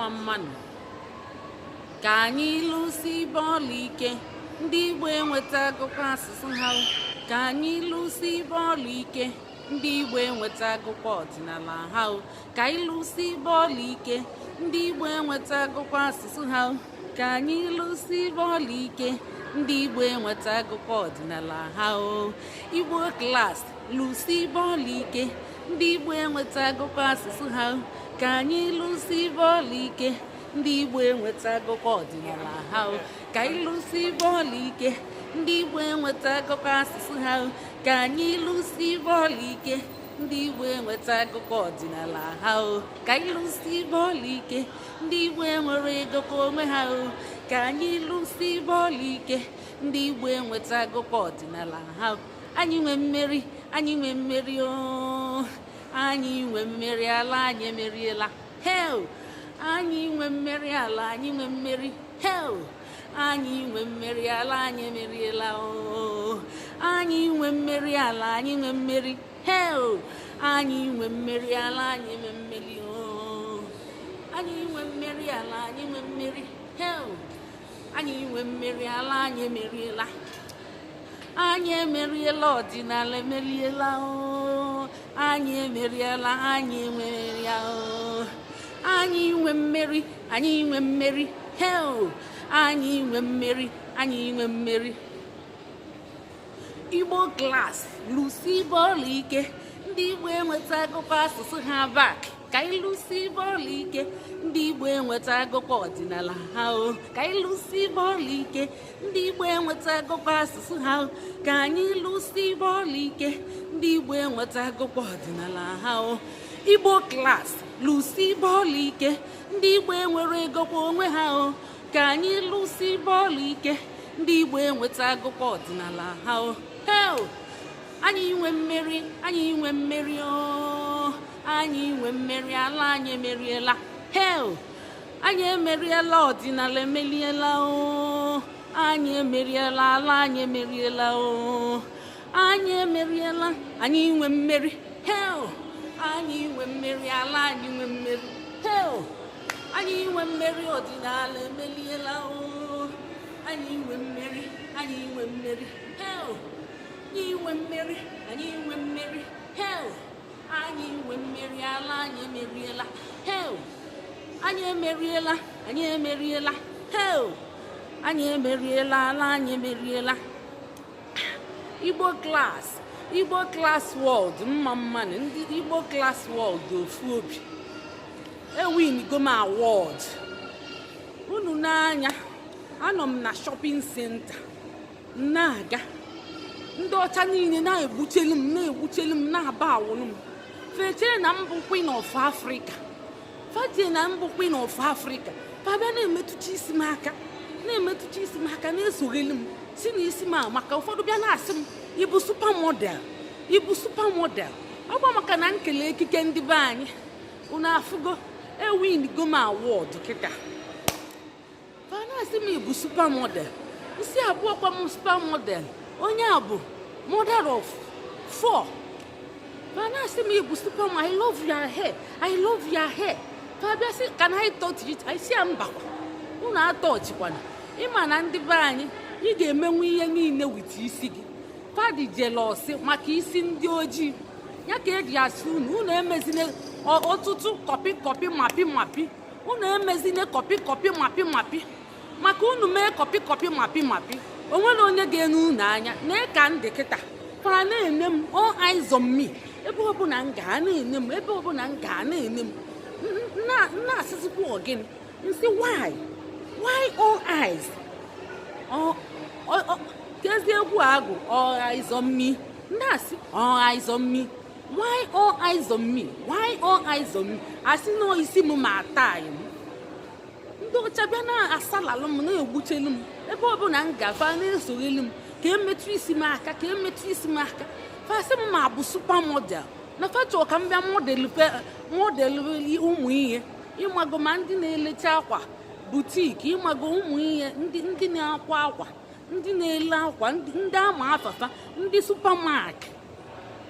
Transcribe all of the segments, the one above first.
Mma mmanụ. Ka anyị lụsi bọọlụ ike, ndị Igbo enwetagokwa asụsụ ha. Ka anyị lụsi bọọlụ ike, ndị Igbo enwetagokwa ọdịnala ha. Ka anyị lụsi bọọlụ ike, ndị Igbo enwetagokwa asụsụ ha. Ka anyị lụsi bọọlụ ike, ndị Igbo enwetagokwa ọdịnala ha. O Igbo Class, lụsi bọọlụ ike, ndị Igbo enwetagokwa asụsụ ha. Ka anyị lụsi bọọlụ ike, ndị Igbo enwetagokwa ọdịnala ha. Ka anyị lụsi bọọlụ ike, ndị Igbo enwetagokwa asụsụ ha. Ka anyị lụsi bọọlụ ike, ndị Igbo enwetagokwa ọdịnala ha. O ka anyị lụsi bọọlụ ike, ndị Igbo enwere ego ka onwe ha. O ka anyị lụsi bọọlụ ike, ndị Igbo enwetagokwa ọdịnala ha. Anyị nwe mmeri, anyị nwe mmeri o, anyị nwe mmeri. Ala anyị emeriela. Hel, anyị nwe mmeri. Ala anyị nwe mmeri. Hel, anyị nwe mmeri. Ala anyị emeriela o, anyị nwe mmeri. Ala anyị nwe mmeri. Hel, anyị nwe mmeri. Ala anyị nwe mmeri o, anyị nwe mmeri. Ala anyị nwe mmeri. Hel, anyị nwe mmeri. Ala anyị emeriela. Anyị emeriela. Ọdịnala emeriela o, anyị emeriela. Anyị emeriela o, anyị nwe mmeri, anyị nwe mmeri. Hel, anyị nwe mmeri, anyị nwe mmeri. Igbo Class, lụsi bọọlụ ike, ndị Igbo enwetagokwa asụsụ ha back. Ka anyị lụsi bọọlụ ike, ndị Igbo enwetagokwa ọdịnala ha. O ka anyị lụsi bọọlụ ike, ndị Igbo enwetagokwa asụsụ ha. O ka anyị lụsi bọọlụ ike, ndị Igbo enwetagokwa ọdịnala ha. O Igbo Class, lụsi bọọlụ ike, ndị Igbo enwere ego kwa onwe ha. O ka anyị lụsi bọọlụ ike, ndị Igbo enwetagokwa ọdịnala ha. O hel, anyị nwe mmeri, anyị nwe mmeri o, anyị nwe mmeri. Ala anyị emeriela. Hel, anyị emeriela. Ọdịnala emeriela o, anyị emeriela. Ala anyị emeriela o, anyị emeriela. Anyị nwe mmeri. Hel, anyị nwe mmeri. Ala anyị nwe mmeri. Hel, anyị nwe mmeri. Ọdịnala emeriela o, anyị nwe mmeri, anyị nwe mmeri. Hel, anyị nwe mmeri, anyị nwe mmeri. Hel, anyị nwe mmeri. Ala anyị emeriela. Hel, anyị emeriela, anyị emeriela. Hel, anyị emeriela. Ala anyị emeriela. Igbo Class, Igbo Class World, mma mmanụ. Ndị Igbo Class World, ofu obi. Ewinigo m award. Unu n'anya, anọ m na shopping center na-aga, ndị ọcha niile na-egbuchelu m, na-egbuchelu m, na-aba awụlụ m. Fechee na mbụ Queen of Africa, fachee na mbụ Queen of Africa. Fabịa na-emetụcha isi m aka, na-emetụcha isi m aka, na-esoghelu m, si na isi m amaka. Ụfọdụ bịa na-asị m, "Ịbụ supermodel, ịbụ supermodel." Ọgwa maka na nkele ekike ndị be anyị. Unu afụgo, ewinigo m award kịta. Fa na-asị m, "Ịbụ supermodel." Isi abụọ kwa m supermodel, onye a bụ mother of four. Fa na-asị m, "Ịbụ supermodel. I love your hair, I love your hair." Fa bịa sị, "Can I touch it?" I si ya, "Mbakwa, unu atọchikwana." Ịma na ndị be anyị, ị ga-emenwu ihe niile with isi gị. Fadị jealous maka isi ndị ojii ya ka eji asị unu, unu emezine ọtụtụ copy copy mapi mapi. Unu emezine copy copy mapi mapi, maka unu mee copy copy mapi mapi, o nwere onye ga-ene unu anya nee ka ndị kịta fara na-ene m. All eyes on me. Ebe ọbụla m gaa, na-ene m. Ebe ọbụla m gaa, na-ene m. Na-asịzikwa ogịnị nsị, Why all eyes?" Kezi egwu agụ, "All eyes on me." Na-asị, "All eyes on me. Why all eyes on me? Why all eyes on me?" Asị na isi m ma ata m. Ndị ọcha bịa na-asalalụ m, na-egbuchelu m. Ebe ọbụla m gafa, na-esoghelu m ka emetụ isi m aka, ka emetụ isi m aka. Fasị m ma bụ supermodel, na fa chọọ ka m bịa model, model ụmụ ihe. Ịmago ma ndị na-elecha akwa boutique, ịmago ụmụ ihe, ndị na-akwa akwa, ndị na-ele akwa, ndị ama afafa, ndị supermarket.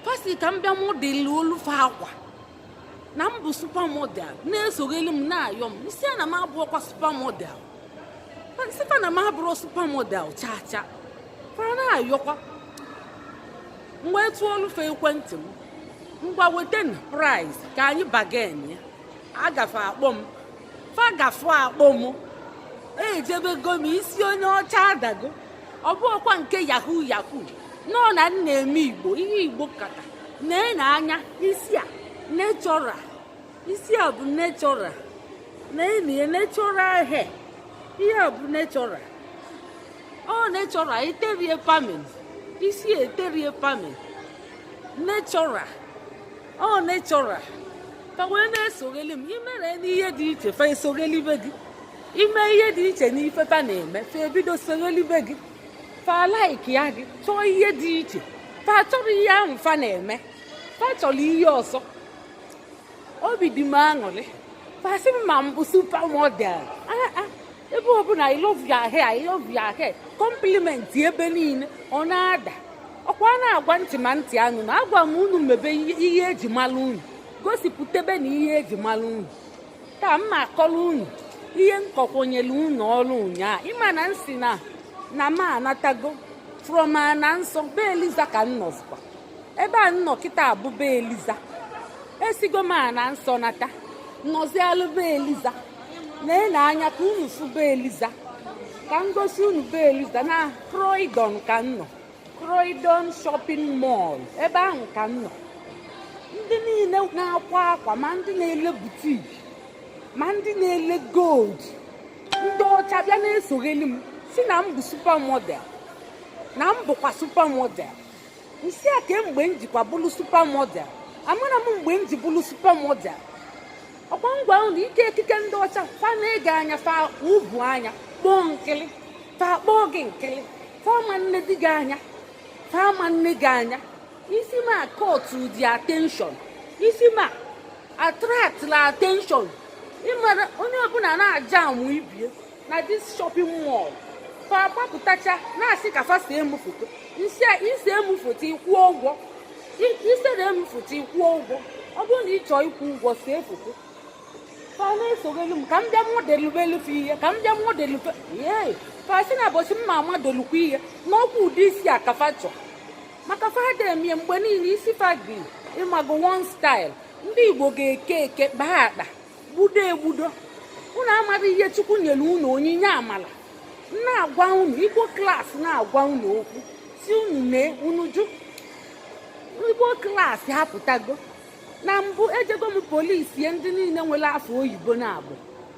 Fasi ka m bịa model olufe akwa. Na m bụ supermodel, na-esogheli m, na-ayọ m isi a na m abụọkwa supermodel. Sịfa na m abụrụ supermodel chaa chaa. Fa na-ayọkwa m, wee tụọ olufe ekwentị m, ngwa, weten price ka anyị bargain ya. Agafe akpọ m, fa gafe akpọ m, ejebego m. Isi onye ọcha adago. Ọ bụghịkwa nke yahoo yahoo nọ na m na-eme Igbo, ihe Igbo kata nee na anya. Isi a natural, isi a bụ natural, na-enye natural hair. Ihe a bụ natural, ọ natural, eterie perming isi, eterie perming, natural, ọ natural. Fa wee na-esogheli m. Imere n'ihe dị iche, fa esoghelibe gị. Ime ihe dị iche n'ife fa na-eme, fa ebido soghelibe gị. Fa like ya gị, chọọ ihe dị iche. Fa chọrọ ihe ahụ fa na-eme, fa chọrọ ihe ọzọ. Obi dị m aṅụrị. Fasị m ma m bụ supermodel. Ah ah, ebe ọbụla, "I love your hair, I love your hair." Compliment ebe niile ọ na-ada. Ọkwa a na-agwa ntị ma ntị anụ na agwa m unu mebe ihe eji malụ unu, gosipụtebe na ihe eji malụ unu. Taa mma akọrọ unu ihe nkọkwanyere unu ọrụ ụnyaa. Ịma na nsi na m anatago from ana nsọ be Eliza ka m nọzikwa ebe a nnọ kịta abụ be Eliza. Esigo m ana nsọ nata, nọzialụ be Eliza. Na anya ka unu fụ be Eliza, ka m gosi unu be Eliza na Croydon ka m nọ, Croydon Shopping Mall, ebe ahụ ka m nọ. Ndị niile na-akwa akwa, ma ndị na-ele boutique, ma ndị na-ele gold, ndị ọcha bịa na-esogheli m, si na m bụ supermodel, na m bụkwa supermodel. Nsị a kemgbe m jikwa bụrụ supermodel, amara m mgbe m ji bụrụ supermodel. Ọkwa ngwa unu ike ekike ndị ọcha, fa na-ege anya, fa ubu anya kpọọ nkịlị, fa kpọọ gị nkịlị, fa ma nne di gị anya, fa ma nne gị anya. Isi m caught the attention, isi m attract la attention. Ịmara onye ọbụla na-aja amụ ibie na this shopping mall, fa gbapụtacha na-asị ka fa see m foto. Nsị a ise m foto, ịkwụọ ụgwọ. Isere m foto, ịkwụọ ụgwọ. Ọ bụrụ na ị chọọ ịkwụ ụgwọ, see foto. Fa na-esoghelu m ka m bịa modelubelu ihe, ka m bịa modelu ye. Fa sị na ụbọchị m ma amadelukwa ihe n'ọkwa ụdị isi a ka fa chọọ, maka fa ada emie mgbe niile isi fa dị ịmago one style. Ndị Igbo ga-eke eke, kpaa akpa, gbudo egbudo. Unu amara ihe Chukwu nyere unu, onyinye amala. Na-agwa unu Igbo Class, na-agwa unu okwu si unu mee unu jụ. Igbo Class apụtago. Na mbụ ejego m polisi ndị niile nwere afọ oyibo na-abụ,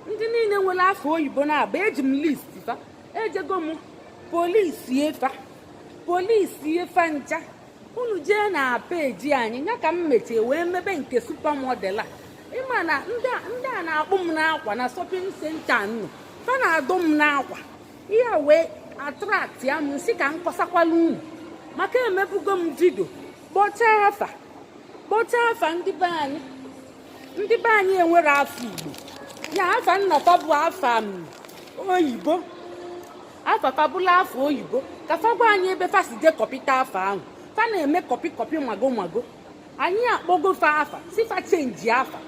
ndị niile nwere afọ oyibo na-abụ, eji m list fa. Ejego m polisi efa, polisi efa ncha. Unu jee na peji anyị ya ka m mechie wee mebe nke supermodel a. Ịma na ndị a na-akpụ m n'akwa na shopping center nnụ, fa na-adụ m n'akwa. Ihe a wee attract ya m, si ka m kọsakwala unu, maka emebugo m video kpọchaa afa, kpọchaa afa ndị be anyị. Ndị be anyị enwere afọ Igbo ya, afa nnata bụ afa m oyibo, afa fa bụla afọ oyibo. Ka fa gwa anyị ebe fa si je kọpịta afa ahụ fa na-eme copy copy, mago mago. Anyị akpọgo fa afa, si fa change afa.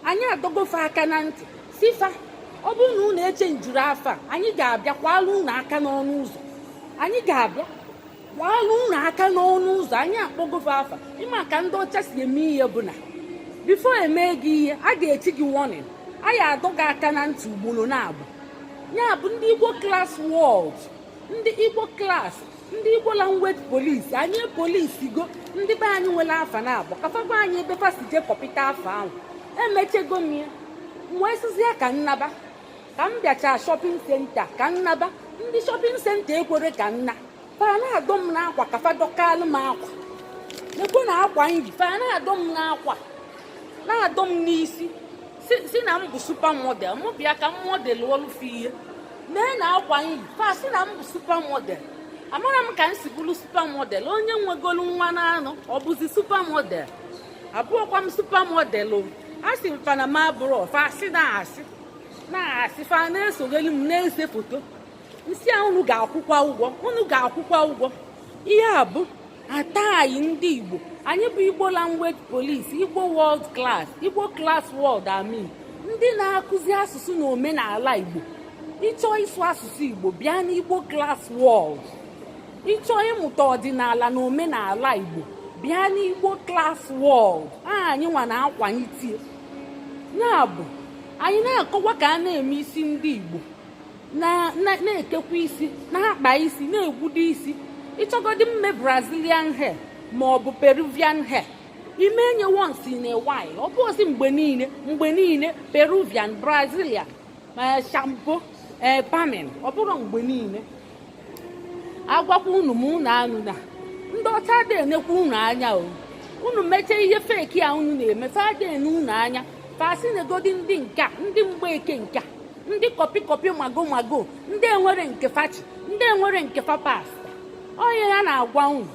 Anyị adọgo fa aka na ntị, si fa ọ bụrụ na unu echenjiri afa a, anyị ga-abịa kwala unu aka n'ọnụ ụzọ. Anyị ga-abịa kwala unu aka n'ọnụ ụzọ. Anyị akpọgo fa afa. Ịma ka ndị ọcha si eme ihe bụ na before eme gị ihe, a ga-echi gị warning, a ya adọ gị aka na ntị ugboro na-abụ. Ya bụ ndị Igbo Class World, ndị Igbo Class, ndị Igbo Language Police, anyị polisi go ndị be anyị nwere afa na-abụ, ka fa gwa anyị ebe fa si jee kọpịta afa ahụ. Emechego m ya, m wee sịzie ka nnaba. Ka m bịacha shopping center ka nnaba, ndị shopping center ekwere ka nna. Fa na-adọ m n'akwa ka fa dọkalụ m akwa. Nekwe na akwa nyi, fa na-adọ m n'akwa, na-adọ m n'isi, si na m bụ supermodel. Mụ bịa ka m model ọlụfe ihe nee na akwa nyi. Fa si na m bụ supermodel. Amara m ka m si bụrụ supermodel. Onye nwegolu nwa na-anọ, ọ bụzi supermodel? Abụọkwa m supermodel o. A sị m fa na m abụrụ. Fa asị na-asị na-asị, fa na-esogheli m, na-ese foto. Nsị a unu ga-akwụkwa ụgwọ, unu ga-akwụkwa ụgwọ. Ihe a bụ Ataghị ndị Igbo. Anyị bụ Igbo Language Police, Igbo World Class, Igbo Class World, amin, ndị na-akụzi asụsụ na omenala Igbo. Ịchọọ ịsụ asụsụ Igbo, bịa n'Igbo Class World. Ịchọọ ịmụta ọdịnala na omenala Igbo, bịa n'Igbo Class World. Anyị nwa na-akwalite ya. Bụ anyị na-akọwa ka a na-eme isi ndị Igbo, na-ekekwa isi, na-akpa isi, na-egwudo isi. Ịchọgodi mme Brazilian hair ma ọ bụ Peruvian hair, ime enye once in a while, ọ bụ ozi mgbe niile mgbe niile. Peruvian, Brazilian, shampoo, perming, ọ bụrụ mgbe niile. Agwakwa unu ma unu anụ na ndị ọcha dị enekwa unu anya o. Unu mechie ihe fake a unu na-eme, fa dị ene unu anya. Fasi negodi ndị nka, ndị mgbeke nka, ndị copy copy, mago mago, ndị enwere nke fachi, ndị enwere nke fa pasta onye ya na-agwa unu.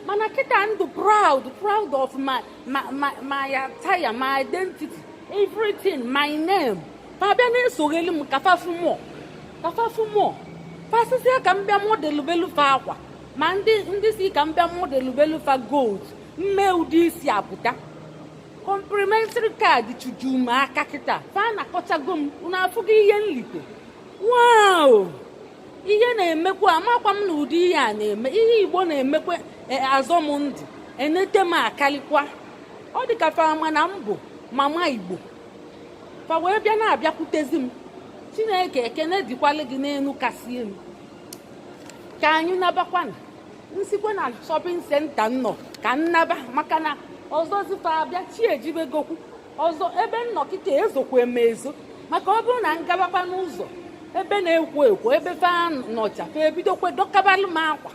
Mana kịta ndụ proud, proud of my attire, my identity, everything, my name. Fa bịa na-esogheli m ka fafu mụọ, ka fafu mụọ. Fasịsịa ka m bịa modelubelu fa akwa, ma ndị si ka m bịa modelubelu fa gold, mme ụdị isi apụta. Complimentary card chuju m aka kịta. Fa na-akọchago m. Unu afụgo ihe nlite? Wow, ihe na-emekwa. Amakwa m na ụdị ihe a na-eme, ihe Igbo na-emekwa azọ m ndụ enete m akalikwa. Ọ dị ka fa na m bụ mama Igbo, fa wee bịa na-abịakwutezi m. Chineke, ekene dịkwala gị n'elu kasị elu. Ka anyị nabakwana. Nsikwa na shopping center nnọ ka nnaba, maka na ọzọzifa abịa chi ejibegokwu ọzọ. Ebe nnọ kịta ezokwa m ezo, maka ọ bụrụ na ngabakwa n'ụzọ ebe na-ekwo ekwo, ebe fa nọcha, fa ebidokwe dọkabalụ m akwa.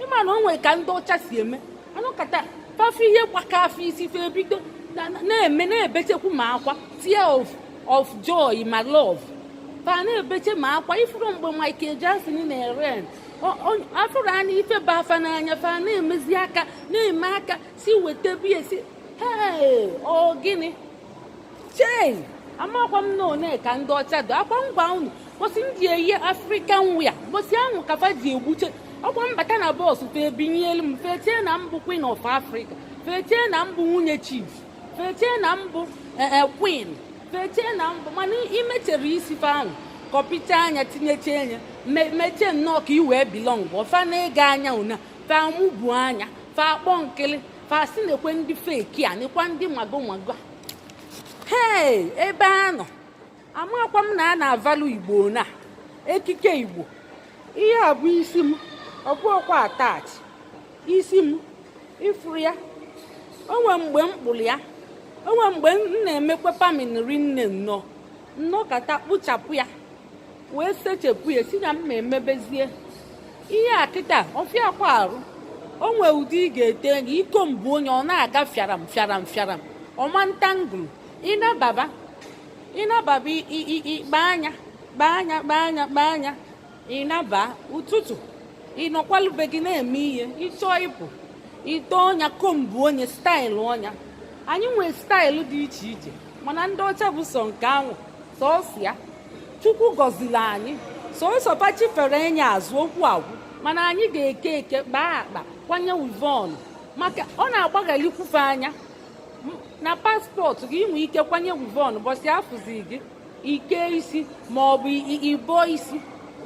Ịma na o nwere ka ndị ọcha si eme anụkata fafe ihe gbaka afọ isi, fa ebido na-eme na-ebechekwu m akwa, tear of joy, ma love. Fa na-ebeche ma akwa ifuru mgbe Michael Jackson na-ere afụrụ anya ife bụ afa n'anya. Fa na-emezi aka, na-eme aka si weta biya si hey, ọ gịnị chei? Amakwa m na one ka ndị ọcha do akwa ngwa unu gosi m ji eyi African wear, gosi ahụ ka fa ji egbuche ọkwa mbata na bus. Fe ebinyelu m, fechee na mbụ Queen of Africa, fechee na mbụ nwunye chief, fechee na mbụ queen, fechee na mbụ. Mana imechere isi fa ahụ, kọpịcha anya, tinyeche anya, mechie nnọọ ka i wee belong. Ọfa na-ege anya una, fa amụbu anya, fa akpọ nkịlị, fa sị nekwe ndị fake a, nekwa ndị mago mago a. Hei, ebe a nọ, amakwa m na a na-avalụ Igbo na ekike Igbo. Ihe a bụ isi m, ọ bụ ọkwa attach isi m. Ifuru ya, onwe mgbe m kpụrụ ya, onwe mgbe m na-emekwa perming rinne nnọọ nnọkọta, kpụchapụ ya wee sechepụ ya, si na m ma emebezie ihe a kịta. Ọfịa kwa arụ, o nwee ụdị ị ga-ete enyi iko mbụ onye ọ na-aga fịaram fịaram fịaram ọma ntangụlụ. Ịnababa ịnababa, ịkpa anya, kpa anya, kpa anya, kpa anya, ịnaba ụtụtụ, ịnọkwalube gị na-eme ihe ịchọọ ịpụ, ite ọnya kombu onye style ọnya. Anyị nwee style dị iche iche, mana ndị ọcha bụ sọ nke ahụ sọọsọ ya. Chukwu gọziri anyị, sọọsọ pachifere enye azụ okwu agwụ. Mana anyị ga-eke eke, kpaa akpa, kwanye weave-on, maka ọ na-agbaghalikwufe anya na passport gị. Inwe ike kwanye weave-on bọsị afụzi gị ike isi, ma ọ bụ ibo isi,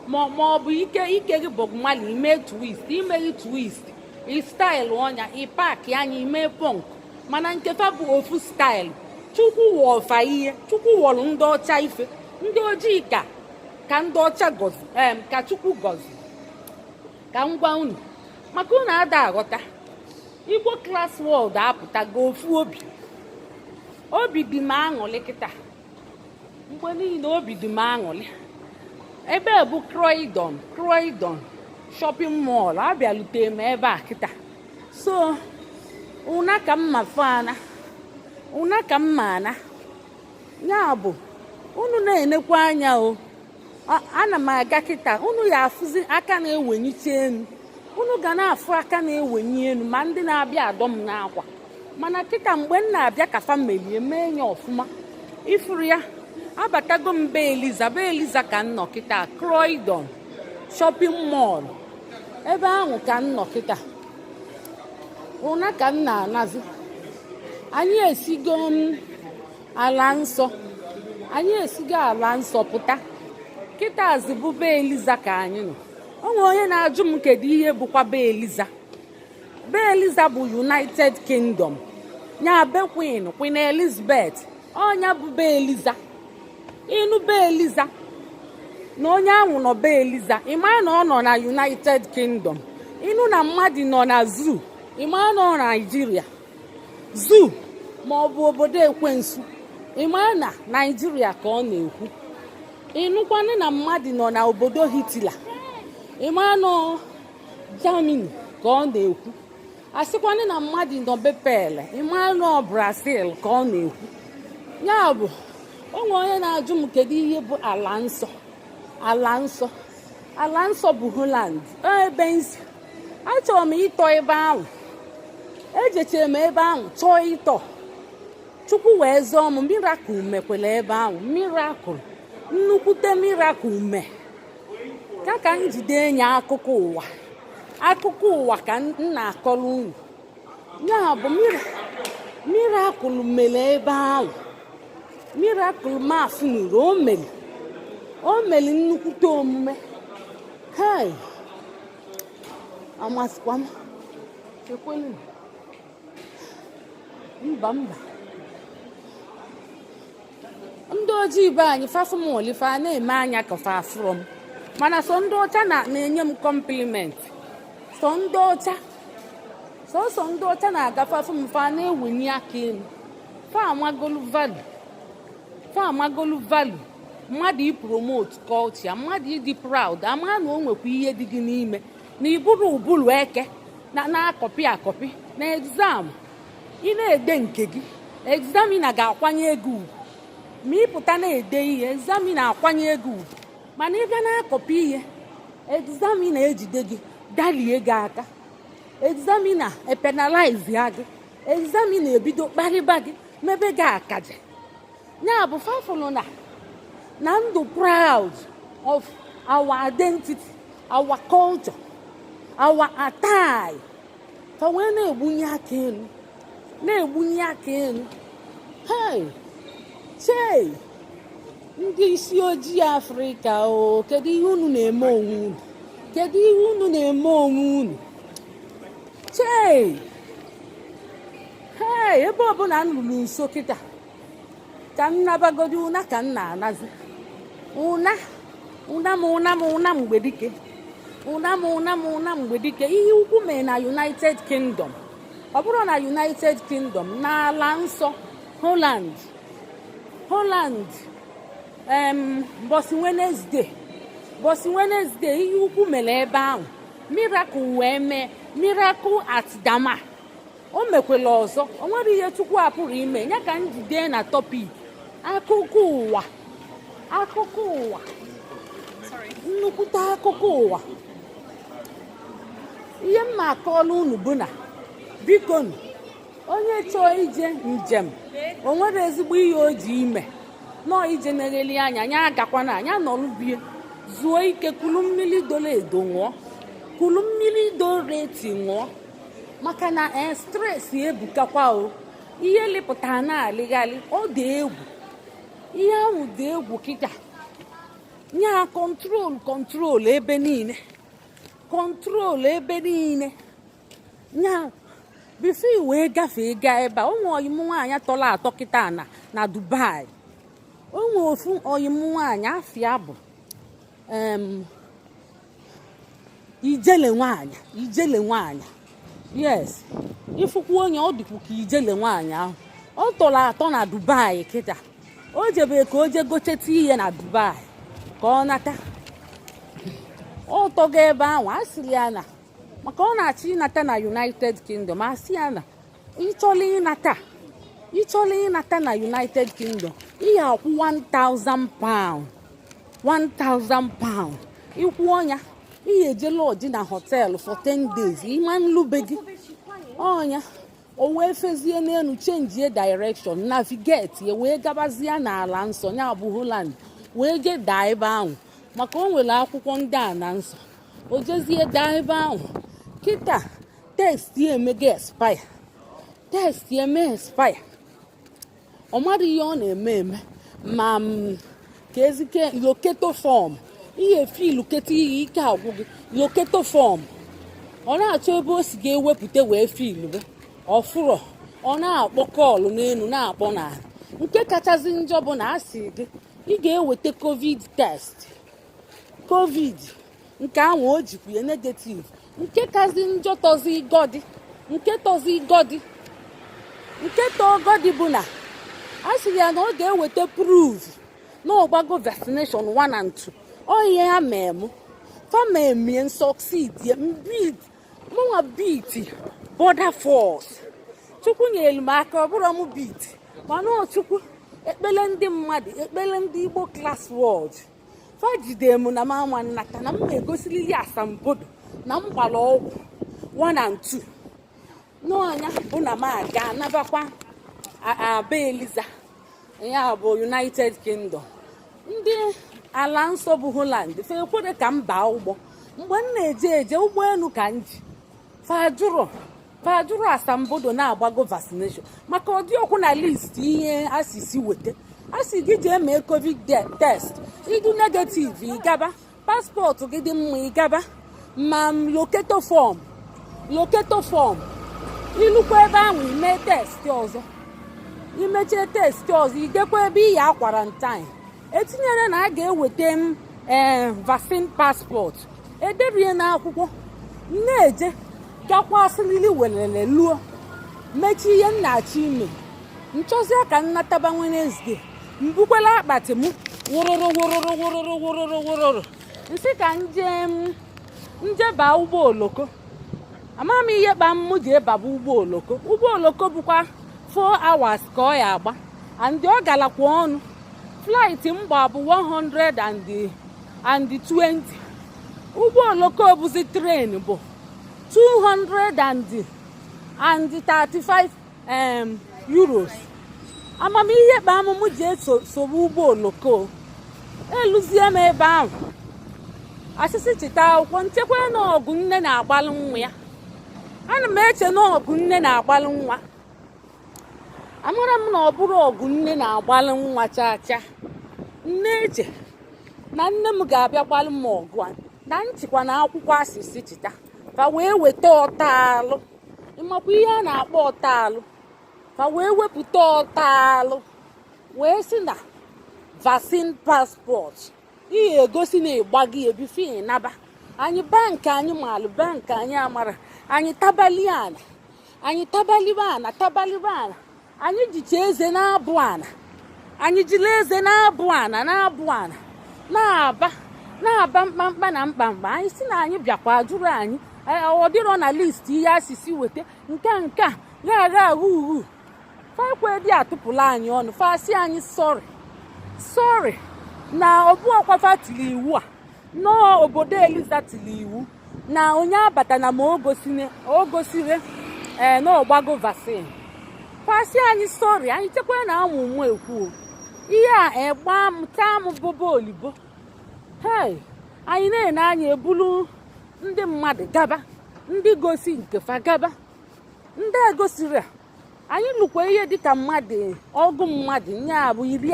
ma ọ bụ ike ike gị Bob Marley, ime twist, imeghị twist, i style ọnya, ị pack anya, ime punk. Mana nkefa bụ ofu style. Chukwu wọfa ihe, Chukwu wọrọ ndị ọcha ife, ndị ojii ka ndị ọcha gọzi em ka Chukwu gọzi. Ka m gwa unu, maka unu ada aghọta, Igbo Class World apụtago ofu obi. Obi dị m aṅụlị kịta, mgbe niile obi dị m aṅụlị. Ebe bụ Croydon, Croydon Shopping Mall. Abịalute m ebe a kịta, so una ka mma fana, una ka mma ana ya bụ unu na-enekwa anya o. Ana m aga kịta, unu ya afụzi aka na-ewenite elu, unu ga na-afụ aka na-ewenye elu, ma ndị na-abịa adọ m n'akwa. Mana kịta mgbe m na-abịa ka fa melie mee ya ọfụma, ifuru ya. Abatago m be Eliza, be Eliza ka m nọ kịta. Croydon Shopping Mall, ebe ahụ ka m nọ kịta. Ụna ka m na-anazi. Anyị esigo m ala nsọ, anyị esigo ala nsọ pụta. Kịtazi bụ be Eliza ka anyị nọ. O nwere onye na-ajụ m, kedu ihe bụkwa be Eliza? Be Eliza bụ United Kingdom, ya be Queen Elizabeth. Ọnya bụ be Eliza. Ịnụ be Eliza na onye ahụ nọ be Eliza, ịma na ọ nọ na United Kingdom. Ịnụ na mmadụ nọ na zoo, ịma na ọ Naijiria zoo ma ọ bụ obodo ekwensu, ịma na Naijiria ka ọ na-ekwu. Ịnụkwanụ na mmadụ nọ na obodo Hitler, ịma na Germany ka ọ na-ekwu. Asịkwanụ na mmadụ nọ be Pele, ịma na Brazil ka ọ na-ekwu. Ya bụ, o nwere onye na-ajụ m, kedu ihe bụ ala nsọ? Ala nsọ, ala nsọ bụ Holland, ebe nsi. Achọrọ m ịtọ ebe ahụ. Ejechere m ebe ahụ chọọ ịtọ, Chukwu wee zọọ m. Miracle mekwara ebe ahụ, miracle, nnukwute miracle mee ka m jide enye. Akụkọ ụwa, akụkọ ụwa ka m na-akọrọ unu. Ya bụ, miracle mere ebe ahụ, miracle mafnuru. O mere, o mere nnukwute omume. Hei, amasịkwa m. Ekwelu mba, mba. Ndị ojii be anyị fafụ m olife a na-eme anya ka fa afụrọ m, mana sọ ndị ọcha na-enye m compliment. Sọ ndị ọcha, sọsọ ndị ọcha na-agafe afụ m, fa na-ewenye aka elu. Fa amagolu value, fa amagolu value mmadụ i promote culture, mmadụ ịdị proud, ama na o nwekwa ihe dị gị n'ime, na ịbụrụ ụbụrụ eke na na-acopy acopy na exam. Ị na-ede nke gị, examiner ga-akwanye ego ugwu. Ma ị pụta na-ede ihe, examiner akwanye ego ugwu. Mana ị bịa na-acopy ihe, examiner ejide gị, dalie gị aka, examiner epenalize ya gị, examiner ebido kparịba gị, mebe gị akaja. Ya bụ, fafụlụ na ndụ proud of our identity, our culture, our attire, fa wee na-egbunye aka elu, na-egbunye aka elu. Hey, chei, ndị isi ojii Afrịka o, kedu ihe unu na-eme onwe unu? Kedu ihe unu na-eme onwe unu? Chei, hei, ebe ọbụla m ruru nso kịta ka m nabagodi ụna, ka m na-anazi ụna, ụna m, ụna m, ụna mgbe dike, ụna m, ụna m, ụna mgbe dike. Ihe ukwu mere na United Kingdom, ọ bụrụ na United Kingdom, n'ala nsọ Holland, Holland, bọsị Wednesday, bọsị Wednesday, ihe ukwu mere ebe ahụ. Miracle wee mee, miracle at Dama. O mekwela ọzọ. O nwere ihe Chukwu apụrụ ime. Ya ka m jide na topic akụkọ ụwa, akụkọ ụwa, nnukwute akụkọ ụwa. Ihe m ma akọọla unu bụ na, bikonu, onye chọọ ije njem, o nwere ezigbo ihe o ji ime nọọ ije na-egheli anya ya, agakwana anya nọrụ bie, zuo ike, kulu mmiri doro edo ṅụọ, kulu mmiri doro eti ṅụọ, maka na ee, stress ebukakwa o. Ihe lịpụtara na-alịghalị, ọ dị egwu. Ihe ahụ dị egwu kịta. Nya control, control ebe niile, control ebe niile. Nya before i wee gafee gaa ebe a, o nwee ọyịm nwaanyị tọrọ atọ kịta na Dubai. O nwee ofu ọyịm nwaanyị, afịa bụ ijele nwaanyị, ijele nwaanyị. Yes, ifukwu onye ọ dịkwu ka ijele nwaanyị ahụ. Ọ tọrọ atọ na Dubai kịta. O jebe ka o jee gocheta ihe na Dubai ka ọ nata. Ọ tọgo ebe ahụ. A sịrị ya na maka ọ na-achọ ịnata na United Kingdom, a sị ya na ịchọla ịnata, ịchọla ịnata na United Kingdom, ihe akwụ £1000, £1000. Ịkwụ ọnya, ihe eje lodge na hotel for 10 days, ịma nlube gị ọnya. O wee fezie n'elu, changie direction, navigate ya, wee gabazie n'ala nsọ, ya bụ Holland, wee jee daa ebe ahụ, maka o nwere akwụkwọ ndị a na nsọ. O jezie daa ebe ahụ kịta. Test ya emego expire, test ya eme expire. Ọ mara ihe ọ na-eme eme ma m ka ezike locator form, ihe filuketa ihe ike agwụ gị. Locator form, ọ na-achọ ebe o si ga-ewepụta wee filube ọfụrọ. Ọ na-akpọ call n'elu, na-akpọ n'ala. Nke kachasị njọ bụ na a sị gị ị ga-eweta COVID test, COVID nke ahụ o jikwa ya negative. Nke kazi njọ, tọzi gọdị, nke tọzi gọdị, nke tọọ gọdị bụ na a sị ya na ọ ga-eweta proof na ọgbago vaccination 1 and 2. Ọ ihe ya mee mụ famemie succeed beat mụnwa, beat border force. Chukwu nyere m aka, ọ bụrụ m beat, mana ọ Chukwu, ekpele ndị mmadụ, ekpele ndị Igbo Class World, fa jide m na m ama nnata na m na-egosiriri asambodo na m gbara ọgwụ 1 and 2 n'ọnya bụ na m aga anabakwa aba Eliza, ya bụ United Kingdom. Ndị ala nsọ bụ Holland fa ekwere ka m baa ụgbọ. Mgbe m na-eje eje ụgbọelu ka m ji, fajụrụ asambodo na-agbago vaccination, maka ọdị ọkwụ na list ihe asịsị weta. Asị gị jee mee COVID test, ịdụ negative ịgaba, passport gị dị mma ịgaba, ma m locator form, locator form. Ilukwa ebe ahụ, ime test ọzọ, imechie test ọzọ, idekwa ebe iyi quarantine. Etinyere na a ga-eweta m ee vaccine passport, ederie n'akwụkwọ. Na-eje gakwa asịrịrị welele luo mechie ihe m na-achọ ime, nchọzie ka m nataba Wednesday, mbukwela akpati m wụrụrụ wụrụrụ wụrụrụ wụrụrụ wụrụrụ, nsị ka nje m njeba ụgbọ oloko. Ama m ihe kpa m ji ebaba ụgbọ oloko. Ụgbọ oloko bụkwa 4 hours ka ọ ya agba, and ọ galakwa ọnụ. Flight m gba bụ 120, ụgbọ oloko bụzi train bụ 235 euros. Amamihe kpa m ji eso sobe ụgbọ oloko. Eluzie m ebe ahụ, asịsị chita akwụkwọ nchekwa na ọgụ nne na-agbalụ nwa ya. Ana m eche na ọgụ nne na-agbalụ nwa, amara m na ọ bụrụ ọgụ nne na-agbalụ nwa chaa chaa. Nne eche na nne m ga-abịa gbalụ m ọgụ a na nchịkwa na akwụkwọ asịsị chita, fa wee weta ọtaalụ. Ịmakwa ihe a na-akpọ ọtaalụ? Fa wee wepụta ọtaalụ wee sị na vaccine passport ihe egosi na ịgba gị ebife ịnaba anyị bank. Anyị malụ bank, anyị amara anyị tabali ana, anyị tabalibe ana, tabalibe ana. Anyị jicha eze na-abụ ana, anyị jiri eze na-abụ ana, na-abụ ana, na-aba na-aba mkpamkpa na mkpamkpa. Anyị si na anyị bịakwa jụrụ anyị, ọ dịrọ na list ihe asịsị weta nke a, nke a ya agha ughu. Fakwe dị atụpụla anyị ọnụ, fasị anyị sorry, sorry, na ọbụ ọkwafa tiri iwu a nọọ obodo Eliza tiri iwu na onye abata na ma o gosire ee na ọgbago vaccine. Fasị anyị sorry. Anyị chekwa na amụ mụ ekwu ihe a egba m taa m bobo olibo. Hei, anyị na-ene anya ebulu ndị mmadụ gaba, ndị gosi nke fa gaba, ndị egosiri a. Anyị lụkwa ihe dịka mmadụ ọgụ mmadụ nya bụ iri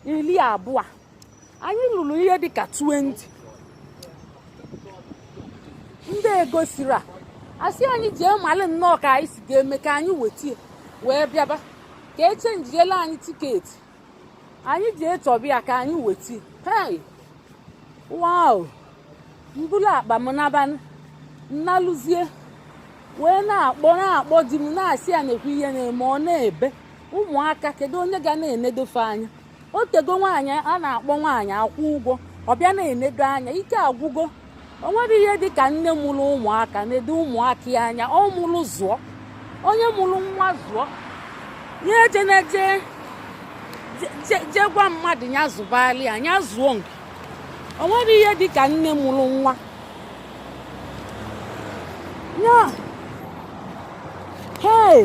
iri 20. Anyị lụrụ ihe dịka 20 ndị egosiri a. Asị anyị jee malị nnọọ ka anyị si ga-eme ka anyị wetie wee bịaba ka echenjiela anyị ticket. Anyị jee chọba ya ka anyị wetie. Hey, wow, mbulu akpa m nabanụ, nnalụzie wee na-akpọ na-akpọ di m, na-asị ya na-ekwu ihe na-eme. Ọ na-ebe ụmụaka, kedu onye ga na-enedofe anya? O tego nwaanyị a na-akpọ nwaanyị akwụ ụgwọ, ọ bịa na-enedo anya, ike agwụgo. O nwere ihe dị ka nne mụrụ ụmụaka na-edo ụmụaka ya anya. Ọ mụrụ zụọ, onye mụrụ nwa zụọ ya, eje na-eje jee gwa mmadụ ya zụbali ya, ya zụọ nke. O nwere ihe dị ka nne mụrụ nwa ya. Hey,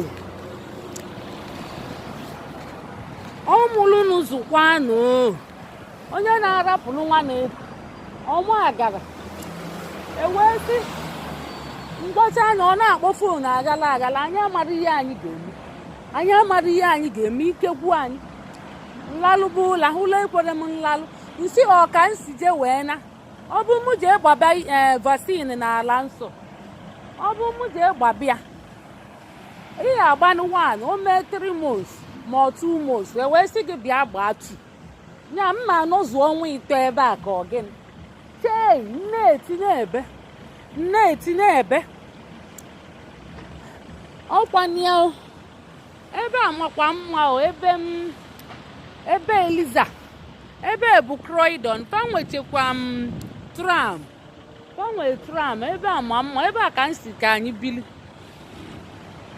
ọ mụrụ zụkwanụ onye na-arapụrụ nwa na ọmụ agara ewee sị Mgbọcha anya, ọ na-akpọ phone agala agala. Anyị amara ihe anyị ga-eme, anyị amara ihe anyị ga-eme. Ike gwu anyị, nlalụ bụ ụla ụlọ ekwere m nlalụ nsi ọka nsi je wee na ọ bụ mụ jee gbaba ee vaccine n'ala nsọ. Ọ bụ mụ jee gbaba ya, ị ga-agbanụ 1, o mee 3 months ma ọ 2 months, e wee sị gị bịa gbaa 2. Ya mma anọzuo ọnwa 3 ebe a ka ọ gịnị? Chei, nne etinye ebe, nne etinye ebe ọkwanie o. Ebe a makwa mma o. Ebe m, ebe Eliza, ebe bụ Croydon. Fa nwechekwa m tram, fa nwee tram. Ebe a ma mma. Ebe a ka m si ka anyị bili,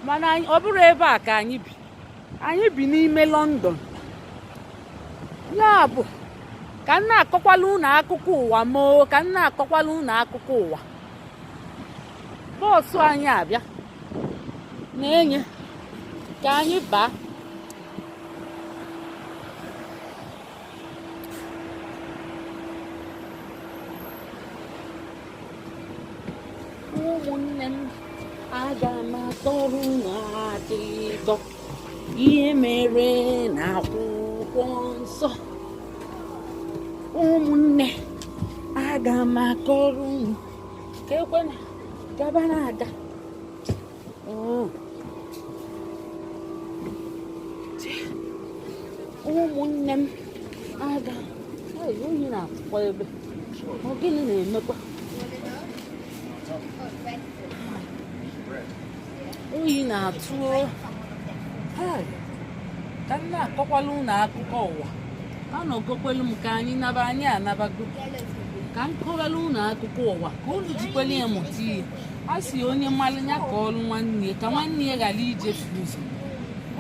mana ọ bụrụ ebe a ka anyị bi, anyị bi n'ime London. Ya bụ ka m na-akọkwala unu akụkọ ụwa moo, ka m na-akọkwala unu akụkọ ụwa. Bọọsụ anyị abịa na-enye ka anyị baa. Ụmụnne m, aga m akọrọ unu akụkọ ihe mere na akwụkwọ nsọ. Ụmụnne, aga m akọrọ unu ka ekwena gaba na-aga. Oh. Ụmụnne m, aga. Ei, oyi na-atụkwa ebe. Ọ gịnị na-emekwa? Oyi na-atụ o. Hai, ka m na-akọkwala unu akụkọ ụwa. Anọgokwelu m ka anyị naba, anyị anabago. Ka m kọwara unu akụkọ ụwa ka unu jikwele ya mụta ihe. A sị onye mmalụ ya ka ọlụ nwanne ya, ka nwanne ya ghara ijefu ụzọ.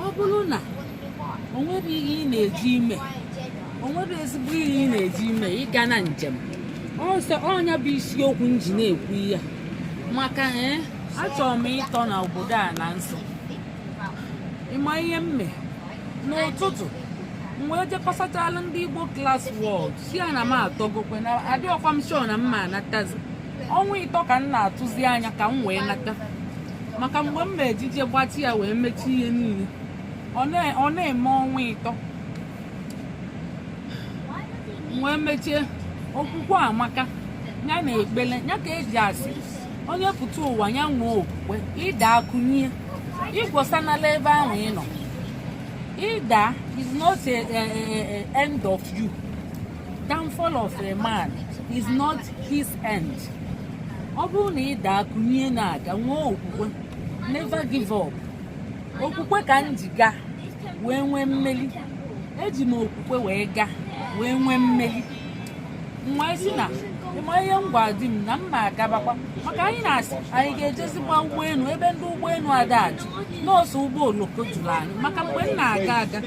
Ọ bụrụ na o nwere ihe ị na-eji ime, o nwere ezigbo ihe ị na-eji ime ịga na njem ọsọ, ọnya bụ isiokwu m ji na-ekwu ihe a. Maka ee, achọrọ m ịtọ na obodo a na nsọ. Ịma ihe m mee n'ụtụtụ, m wee jekọsachala ndị Igbo Class World, si ya na m atọgokwe na adịọkwa m sure na m ma anatazi. Ọnwa 3 ka m na-atụzi anya ka m wee nata, maka mgbe m ma ejije gbatị ya wee mechie ihe niile, ọ na-eme ọnwa 3 m wee mechie. Okwukwe amaka, ya na ekpele ya ka eji asị onye pụta ụwa ya nwee okwukwe. Ịda akụnye ịgwọsanala ebe ahụ ị nọ. Ịda is not a end of you. Downfall of a man is not his end. Ọ bụrụ na ịda akụnye na-aga, nwee okwukwe, never give up. Okwukwe ka m ji gaa wee nwee mmeli. Eji m okwukwe wee gaa wee nwee mmeli. M wee sị na ịma ihe m gwa di m na m ma agabakwa, maka anyị na-asị anyị ga-ejezi gba ụgbọelu ebe ndị ụgbọelu ada ajụ nọọsụ ụgbọ oloko jụrụ anyị. Maka mgbe m na-aga aga,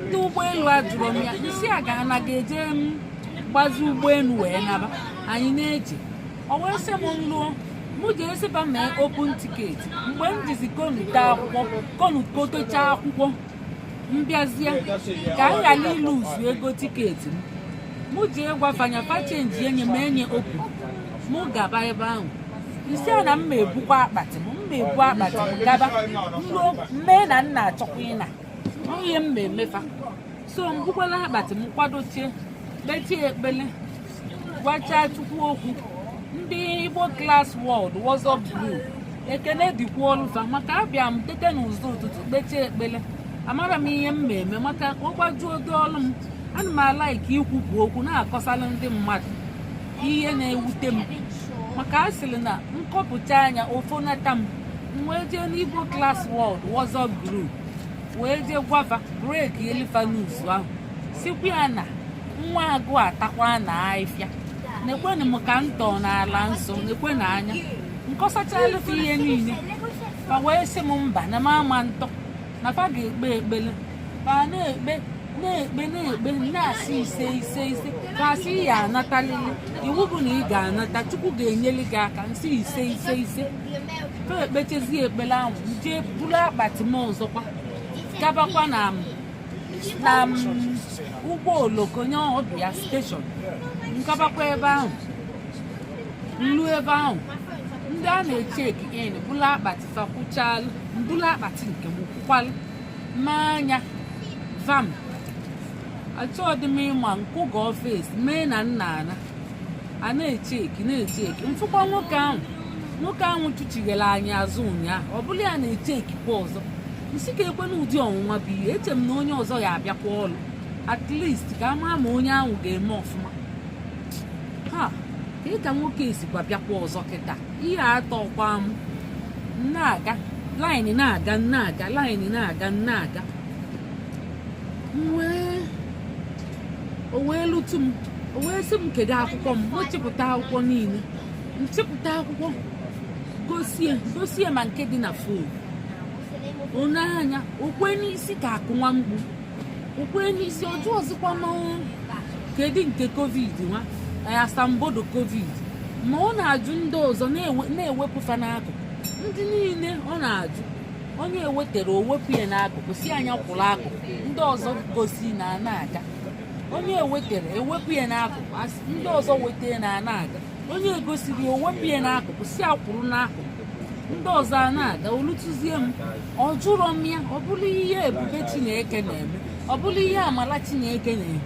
ndị ụgbọelu ajụrụ m ya nsị aga na ga-eje m gbazi ụgbọelu wee naba. Anyị na-eje, o wee sị m nlụọ mụ jee sịba mee open ticket. Mgbe m jizi konute akwụkwọ, konukotecha akwụkwọ, mbịazie ka m ghara ịlụzu ego ticket m, mụ jee gwafanya fa change enye m enye open, mụ gaba ebe ahụ. Nsị a na m ma ebukwa akpati m, m ma ebu akpati m gaba nruo mmee na nna achọkwa ịna ihe m ma emefa. So m bukwala akpati m, kwadochie, kpechie ekpele, gwachaa Chukwu okwu. Ndị Igbo Class World WhatsApp group, ekene dịkwa ọlụfa, maka abịa m tete n'ụzọ ụtụtụ kpechie ekpele. Amara m ihe m ma eme, maka ọ gbajuo odo ọlụ m. Ana m a-like ikwupụ okwu na-akọsalụ ndị mmadụ ihe na-ewute m, maka a sịrị na nkọpụta anya ofonata m. M wee jee n'Igbo Class World WhatsApp group wee jee gwafa break elifa news ahụ, sikwa ya na nwa agụ atakwa na ahịfịa, nekwenụ m ka m tọọ n'ala nsọ, nekwenụ anya nkọsachalụfa ihe niile. Fa wee sị m mba, na m ama ntọ, na fa ga-ekpe ekpele. Fa na-ekpe, na-ekpe, na-ekpe, na-asị ise, ise, ise. Fa asị ya anatalili, iwu bụ na ị ga-anata, Chukwu ga-enyeli gị aka. Nsị ise, ise, ise. Fa ekpechezie ekpele ahụ, m jee buru akpati m ọzọkwa gabakwa na ụgbọ oloko nye ọbịa station. Nkabakwa ebe ahụ, nlu ebe ahụ. Ndị a na-echeck in bụla akpati fa kwụchalụ, mbụla akpati nke m kwụkwalụ. Ma anya vam, achọghị m ịma nkwụga office mee na nna ana a na-echeck, na-echeck. Mfụkwa nwoke ahụ, nwoke ahụ chụchighere anyị azụ ụnyaahụ, ọ bụla ya na-echeckikwa ọzọ. Nsị ka ekwe n'ụdị ọnwụnwa bụ ihe eche m na onye ọzọ ya abịakwa ọlụ, at least ka a maa ma onye ahụ ga-eme ọfụma. Ha ka ka nwoke esikwa bịakwa ọzọ kịta. Ihe atọkwa m na-aga line, na-aga, na-aga line, na-aga, na-aga. M wee, o wee lutu m, o wee sị m, kedu akwụkwọ m? M chịpụta akwụkwọ niile, nchịpụta akwụkwọ gosie, gosie ma nke dị na phone. One anya okwe n'isi ka akụ nwa mgbu, okwe n'isi ọjọọ ọzọkwa m. Kedu nke COVID nwa, asambodo COVID? Ma ọ na-ajụ ndị ọzọ, na-ewepụfa n'akụkụ. Ndị niile ọ na-ajụ, onye ewetara owepụ ya n'akụkụ, si anya kwụrụ akụkụ. Ndị ọzọ gosi na na-aga. Onye ewetara ewepụ ya n'akụkụ, ndị ọzọ weta na na-aga. Onye egosiri owepụ ya n'akụkụ, si akwụrụ n'akụkụ, ndị ọzọ a na-aga. Olutụzie m, ọ jụrọ m ya. Ọ bụrụ ihe ebube Chineke na-eme, ọ bụrụ ihe amala Chineke na-eme,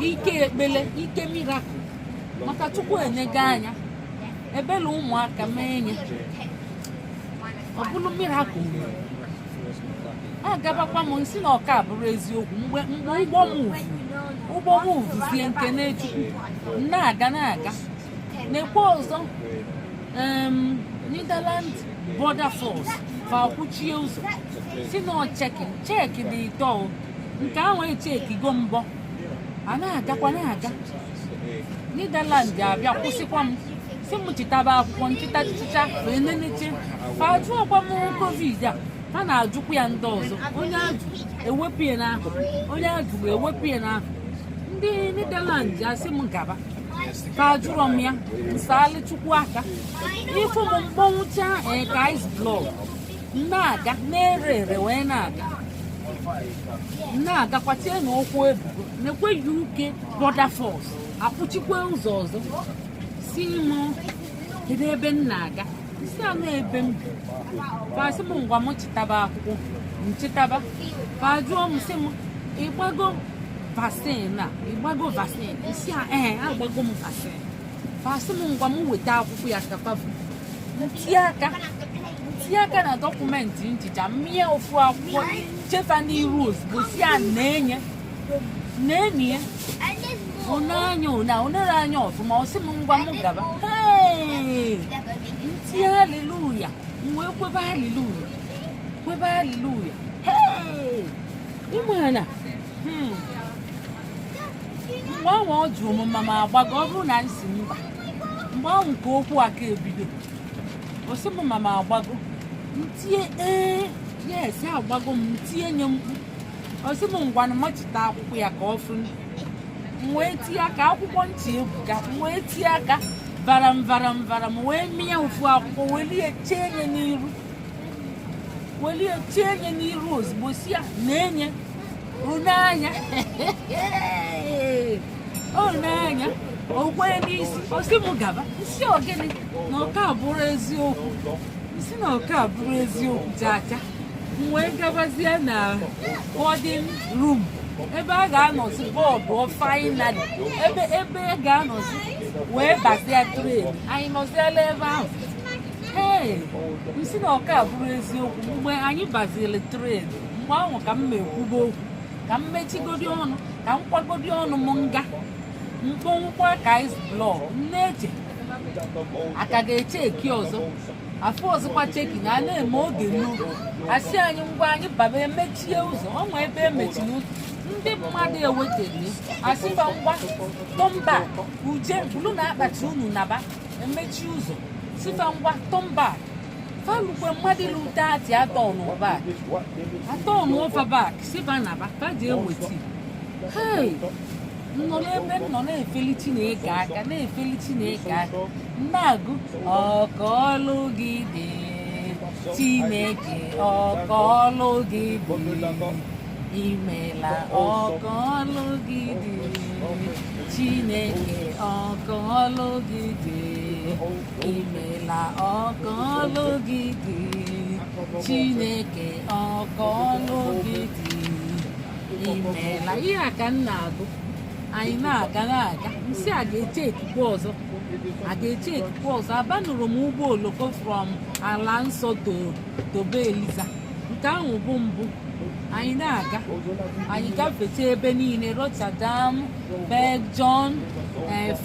ike ekpele, ike miracle, maka Chukwu enyego anya ebele ụmụaka mee nye. Ọ bụrụ miracle, agabakwa m nsị na ọka bụrụ eziokwu. Mgbe ụgbọ m ụgbọ m vuzie nke na-echukwu na-aga, na-aga na-ekwe ọzọ, Netherland Border Force fa kwuchie ụzọ, si na checking, check dị ịtọ o. Nke ahụ echeckigo mbọ a na-agakwa na-aga. Netherland abịa kwụsịkwa m, si m chịtaba akwụkwọ nchịta chicha wee neneche. Fa jụọkwa m COVID a, ha na-ajụkwa ya ndị ọzọ. Onye ajụ ewepụ ya n'akụkụ, onye ajụrụ ewepụ ya n'akụkụ. Ndị Netherland asị m gaba, fa jụrọ m ya. Nsali Chukwu aka ịfụ m mkpọnwụcha ee ka ice block na-aga, na-ere ere wee na-aga, na-agakwa tie na ụkwụ ebubo na-ekwe. UK Border Force akwụchikwa ụzọ ọzọ, si m kedu ebe m na-aga? Isi anụ ebe m bi. Fasị m ngwa, m chịtaba akwụkwọ nchịtaba. Fa jụọ m, sị m, ịgbago vaccine a? Ịgbago vaccine? Isi a, ee, agbago m vaccine. Fasị m ngwa, m weta akwụkwọ ya kapavu. Ntinye aka, ntinye aka na document nchicha, mmịa ofu akwụkwọ chefa n'iru ozugbo, si a na-enye na-enye onye ona onere anya ọfụma. Ọ sị m ngwa, m gaba. Hey! Ntinye haleluya, m wee kwebe haleluya, kwebe haleluya. Hey! Ịma na mgbe ahụ ọ jụrụ m ma m agbago, ọ bụrụ na m si mba, mgbe ahụ ka okwu aka ebido. Ọ sị m ma m agbago, ntinye ee, yes, agbago m. Ntinye nye mkpu. Ọ sị m ngwanụ, machite akwụkwọ ya ka ọ fụ. M wee tinye aka akwụkwọ ntị ebuka, m wee tinye aka varam varam varam, wee mịa ofu akwụkwọ, welie chee nye n'iru, welie chee nye n'iru ozugbo, si ya na-enye anya anya o kwee n'isi. O sị m gaba. Nsi ogene na ọka bụrụ eziokwu, nsi na ọka bụrụ eziokwu chacha. M wee gabazie na boarding room ebe a ga-anọzi board finally, ebe a ga-anọzi wee bazie train. Anyị nọziela ebe ahụ. Ee, nsi na ọka bụrụ eziokwu. Mgbe anyị baziri train, mgbe ahụ ka m ma ekwuba okwu, ka m mechigodi ọnụ, ka m kwagodi ọnụ m nga mkpọnwụkwa ka ice block. M na-eche aka ga-eche eki ọzọ, afọ ọzọkwa checking na a na-eme oge n'oge. Asị anyị ngwa, anyị baba, emechie ụzọ ọnwa ebe emechiri ụzọ, ndị mmadụ ewetara asịba ngwa tọmba uje bulu na akpati unu naba. Emechi ụzọ, sifa ngwa tọmba falukwe mmadụ lute ati atọ n'ụba atọ n'ụfa bak, sifa naba fa ji eweti. Hey, nọ n'ebe m nọ na-efeli Chineke aka, na-efeli Chineke aka, na-agụ ọkọọlụ gị dị Chineke, ọkọọlụ gị dị. Imela, ọka ọlụ gị dị. Chineke, ọka ọlụ gị dị. Imela, ọka ọlụ gị dị. Chineke, ọka ọlụ gị dị. Imela. Ihe a ka m na-agụ. Anyị na-aga, na-aga, nsị a ga-eche ekikwa ọzọ, a ga-eche ekikwa ọzọ. Abanụrụ m ụgbọ oloko from ala nsọ to be Eliza. Nke ahụ bụ mbụ. Anyị na-aga, anyị gafecha ebe niile, Rotterdam, Belgium,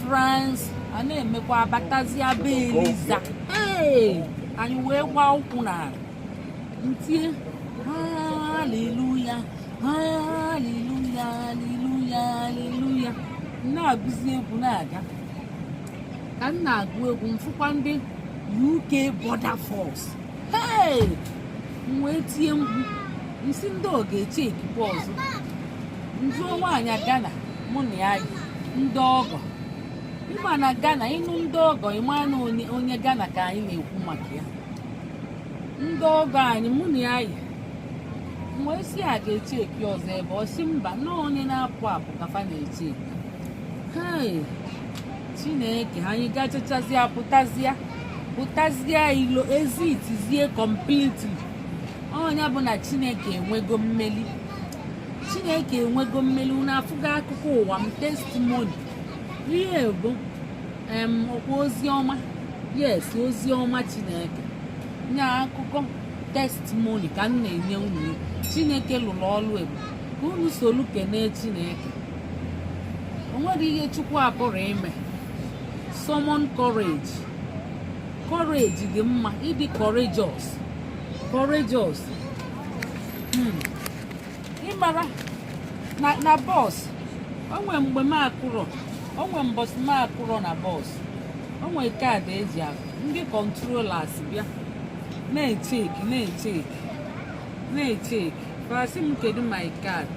France, a na-emekwa abatazia be Eliza. Ee, anyị wee gbaa ụkwụ n'ala, ntie haleluya, haleluya, haleluya, haleluya, na-agụzi egwu na-aga. Ka m na-agụ egwu, mfụkwa ndị UK Border Force. Hey! M wee tie mkpu, nsị ndị ọ ga-eche ekikwa ọzọ. Njuo nwaanyị Ghana mụ na ya yi, ndị ọgọ. Ịma na Ghana, ịnụ ndị ọgọ, ịma na onye Ghana ka anyị na-ekwu maka ya. Ndị ọgọ anyị mụ na ya yi, m wee sị a ga-eche eki ọzọ ebe ọ sị mba, na onye na-apụ apụ ka fa na-eche eki. Hey, Chineke! Anyị gachachazịa, pụtazịa, pụtazịa ilo, exitizie completely. Ọnya bụ na Chineke enwego mmeli, Chineke enwego mmeli. Unu afụgo akụkọ ụwa m, testimony. Ihe bụ ọkwa ozi ọma. Yes, ozi ọma Chineke nye, akụkọ testimony ka m na-enye unu. Chineke lụrụ ọlụ ebube, ka unu solu kenee Chineke. O nwere ihe Chukwu apụrụ ime. Summon courage. Courage dị mma, ịdị courageous, courageous. Ịmara na bus, onwe mgbe m akụrọ, onwe mbọsị m akụrọ na bus, onwe kaadị eji akụ. Ndị controllers bịa na-echeki, na-echeki, na-echeki. Fasị m, "Kedu my card?"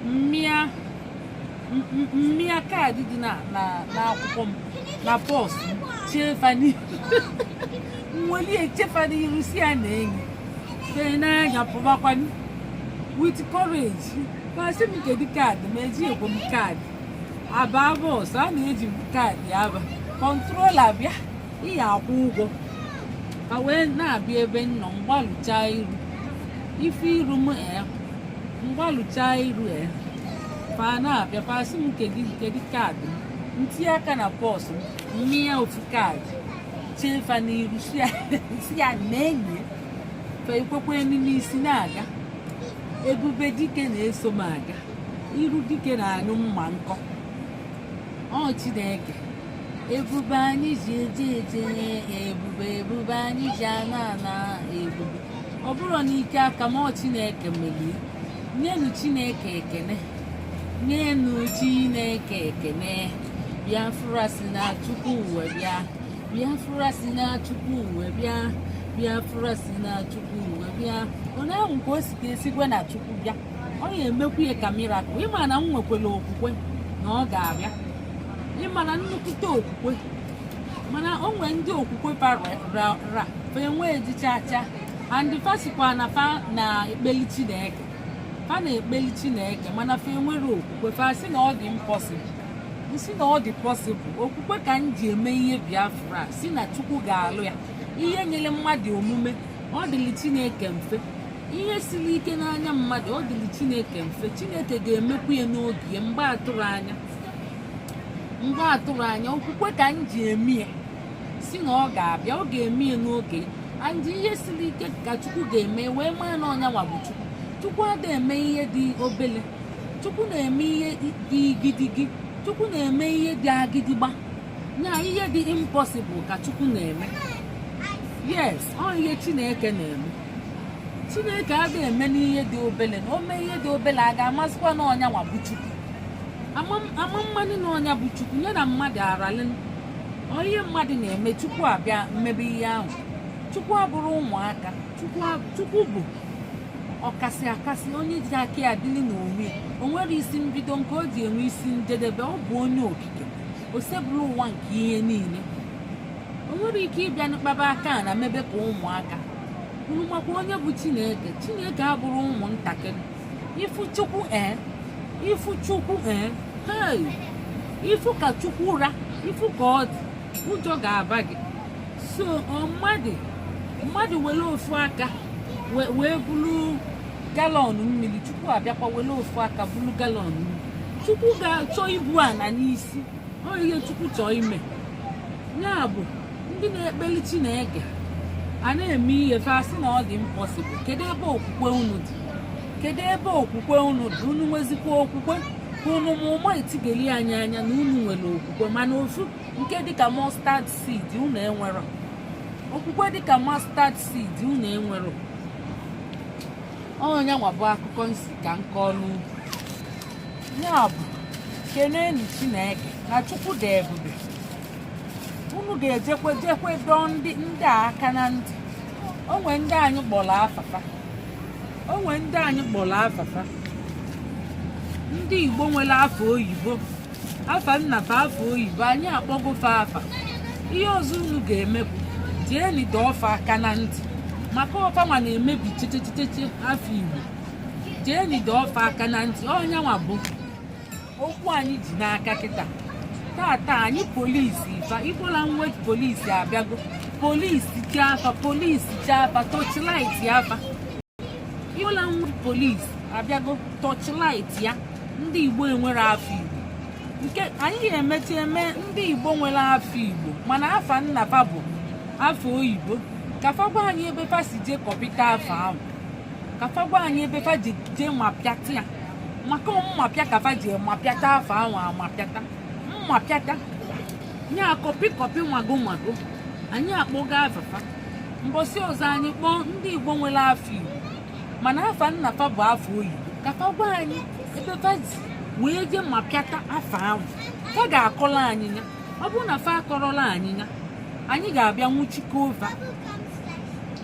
Mmịa mmịa kaadị dị na n'akwụkwọ m, na purse m, chefa n'ihu, nweli echefa n'iru, si ya na enyi fee n'anya, pụbakwanụ with courage. Masị m, "Kedu kaadị m?" Eji ekwe m kaadị aba bus. A na-eji kaadị aba. Controller bịa, iya akwụ ụgwọ ka wee na-abịa ebe m nọ. Mgbalụcha iru ife iru m, ee, mgbalụcha iru, ee, fa na-abịa, fa sị m, Kedu kaadị m?" Ntinye aka na purse m, mmịa ofu kaadị, chefa n'iru, si ya na enyi fa ekwekwe n'isi na-aga. Ebube dike na-eso m aga, iru dike na-anyụ mma nkọ. Ọ Chineke, ebube anyị ji eje eje, ebube, ebube anyị ji ana ana, ebube. Ọ bụrụ n'ike aka m, ọ Chineke melie. Nyenu Chineke ekene, nyenu Chineke ekene. Biafra si na Chukwu uwe bịa, Biafra si na Chukwu uwe bịa, Biafra si na Chukwu uwe bịa. Onye ahụ ka o si ka esikwe na Chukwu bịa, ọ ya emekwu ya ka miracle. Ịma na m nwekwara okwukwe na ọ ga-abịa. Ịma na nnukwute okwukwe, mana o nwee ndị okwukwe fa ra ra, fa enwee ejichacha and fa sikwa na fa na-ekpeli Chineke, fa na-ekpeli Chineke, mana fa enwere okwukwe. Fa sị na ọ dị impossible. Nsi na ọ dị possible. Okwukwe ka m ji eme ihe Biafra, si na Chukwu ga-alụ ya. Ihe nyere mmadụ omume, ọ dịrị Chineke mfe. Ihe siri ike n'anya mmadụ, ọ dịrị Chineke mfe. Chineke ga-emekwu ya n'oge ya, mgbe atụrụ anya, mgbe atụrụ anya. Okwukwe ka m ji eme ya, si na ọ ga-abịa, ọ ga-eme ya n'oge. And ihe siri ike ka Chukwu ga-eme wee maa na ọnya nwa bụ Chukwu. Chukwu adịghị eme ihe dị obele. Chukwu na-eme ihe dị gidigidi. Chukwu na-eme ihe dị agịdịgba nya, ihe dị impossible ka Chukwu na-eme. Yes, ọ ihe Chineke na-eme. Chineke adịghị eme n'ihe dị obele. Na o mee ihe dị obele, a ga-amasịkwa na ọnya nwa bụ Chukwu. Ama mmanụ na ọnya bụ Chukwu nye na mmadụ aralị. Ọ ihe mmadụ na-eme, Chukwu abịa mmebe ihe ahụ. Chukwu abụrụ ụmụaka. Chukwu bụ ọkasị akasị, onye ji aka ya dịrị n'onwe ya. O nwere isi mbido nke o ji enwe isi njedebe. Ọ bụ onye okike, o sebụrụ ụwa nke ihe niile. O nwere ike ịbịa n'kpaba aka na mebe ka ụmụaka. Unu makwa onye bụ Chineke? Chineke abụrụ ụmụntakịrị. Ifu Chukwu, ee, ifu Chukwu, ee, hey, ifu ka Chukwu ra, ifu ka ọ dị, ụjọ ga-aba gị. So ọ mmadụ were ofu aka wee bulu gallon mmiri, Chukwu abịakwa were ofu aka bulu gallon mmiri. Chukwu ga-achọ ibu ana n'isi. Ọ ihe Chukwu chọọ ime ya bụ ndị na-ekpeli Chineke a na-eme ihe fa sị na ọ dị impossible. Kedu ebe okwukwe unu dị? Kedu ebe okwukwe unu dị? Unu nwezikwa okwukwe ka unu ma ụma etigeli anyị anya na unu nwere okwukwe, mana ofu nke dịka mustard seed unu enwero. Okwukwe dịka mustard seed unu enwero. Ọnya nwa bụ akụkọ nsi ka nkọlu ya bụ kenenu Chineke na Chukwu dị ebube. Unu ga-ejekwe jekwe dọọ ndị a aka na ntị. Onwe ndị anyị kpọrọ afafa, onwe ndị anyị kpọrọ afafa, ndị Igbo nwere afa oyibo, afa nnafa, afa oyibo, anyị akpọgofe afa. Ihe ọzọ unu ga-eme bụ jeeni dọọ ọfa aka na ntị, maka ọfa nwa na-emebi chechecheche afọ Igbo. Jeeni dọọ ọfa aka na ntị. Ọnyanwa bụ okwu anyị ji n'aka kịta. Tata anyị polisi ifa Igbo Language Police abịago. Polisi chi afa, polisi chi afa, torchlight afa. Igbo Language Police abịago, torchlight ya. Ndị Igbo enwere afọ Igbo nke anyị ga-emechi eme. Ndị Igbo nwere afọ Igbo mana afa nnafa bụ afọ oyibo, ka fa gwa anyị ebe fa si jee kọpịta afọ ahụ, ka fa gwa anyị ebe fa ji jee mapịata ya, maka mmapịa ka fa ji mapịata afọ ahụ, amapịata mmapịata nya, copy copy, nwago nwago. Anyị akpọgo afafa. Mbọsị ọzọ anyị kpọọ ndị Igbo nwere afọ Igbo mana afa nnafa bụ afọ oyibo, ka fa gwa anyị ebe fa ji wee jee mapịata afọ ahụ. Fa ga-akọrọ anyị ya. Ọ bụrụ na fa akọrọla anyị ya, anyị ga-abịa nwụchikọ ova.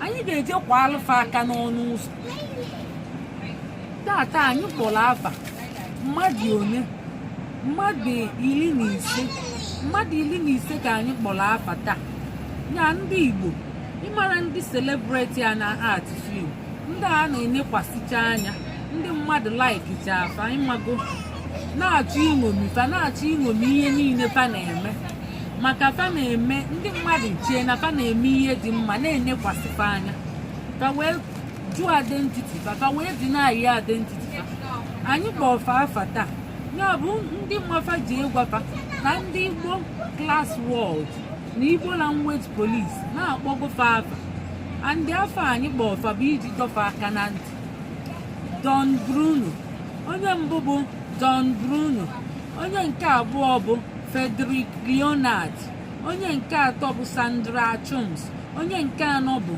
Anyị ga-eje kwa alụfa aka n'ọnụ ụzọ. Tata anyị kpọrọ afa mmadụ one? Mmadụ 15, mmadụ 15 ka anyị kpọrọ afa taa. Ya ndị Igbo, ịmara ndị celebrity a na art film, ndị a na-enekwasịcha anya, ndị mmadụ likecha afa, ịmago, na-achọ iṅomi fa, na-achọ iṅomi ihe niile fa na-eme, maka fa na-eme, ndị mmadụ chee na fa na-eme ihe dị mma, na-enekwasị fa anya. Fa wee jụọ identity fa, fa wee deny identity fa. Anyị kpọọ fa afa taa. Ya bụ ndị mmafa ji ịgwafa na ndị Igbo Class World na Igbo Language Police na-akpọgo fa afa. And afa anyị kpọọ fa bụ iji dọfa aka na ntị. Don Bruno, onye mbụ bụ Don Bruno, onye nke abụọ bụ Frederick Leonard, onye nke atọ bụ Sandra Chums, onye nke anọ bụ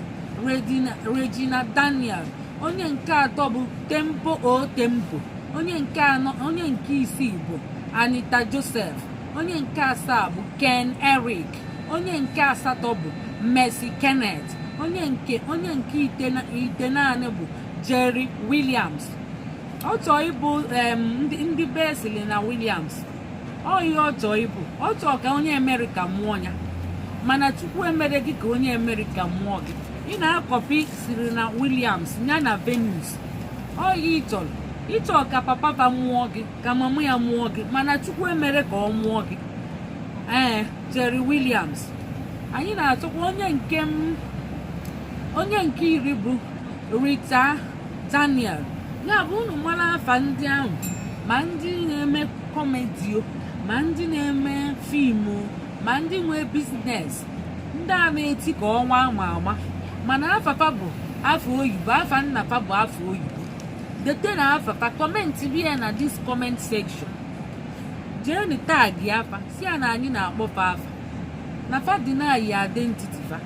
Regina Daniel, onye nke atọ bụ Tempo O Tempo, onye nke anọ, onye nke isii bụ Anita Joseph, onye nke asaa bụ Ken Eric, onye nke asatọ bụ Mercy Kenneth, onye nke itenaanị bụ Jerry Williams. Ọ chọọ ịbụ ndị be Serena Williams. Ọ ihe ọ chọọ ịbụ, ọ chọọ ka onye Amerịka mụọ ya, mana Chukwu emere gị ka onye Amerịka mụọ gị. Ị na-acopy Serena Williams ya na Venus. Ọ ihe ị chọrọ, ịchọ ka papa fa mụọ gị, ka mama ya mụọ gị, mana Chukwu emere ka ọ mụọ gị. Ee, Jerry Williams. Anyị na-achọkwa onye nke m, onye nke 10 bụ Rita Daniel. Ya bụ unu mara afa ndị ahụ, ma ndị na-eme comedy o, ma ndị na-eme film o, ma ndị nwe business, ndị a na-eti ka ọnwa ama ama, mana afafa bụ afọ oyibo, afa nnafa bụ afọ oyibo, dete na afafa, comment bịa na this comment section. Jeenu tag afa, si ya na anyị na-akpọfa afa, na fa deny identity fa,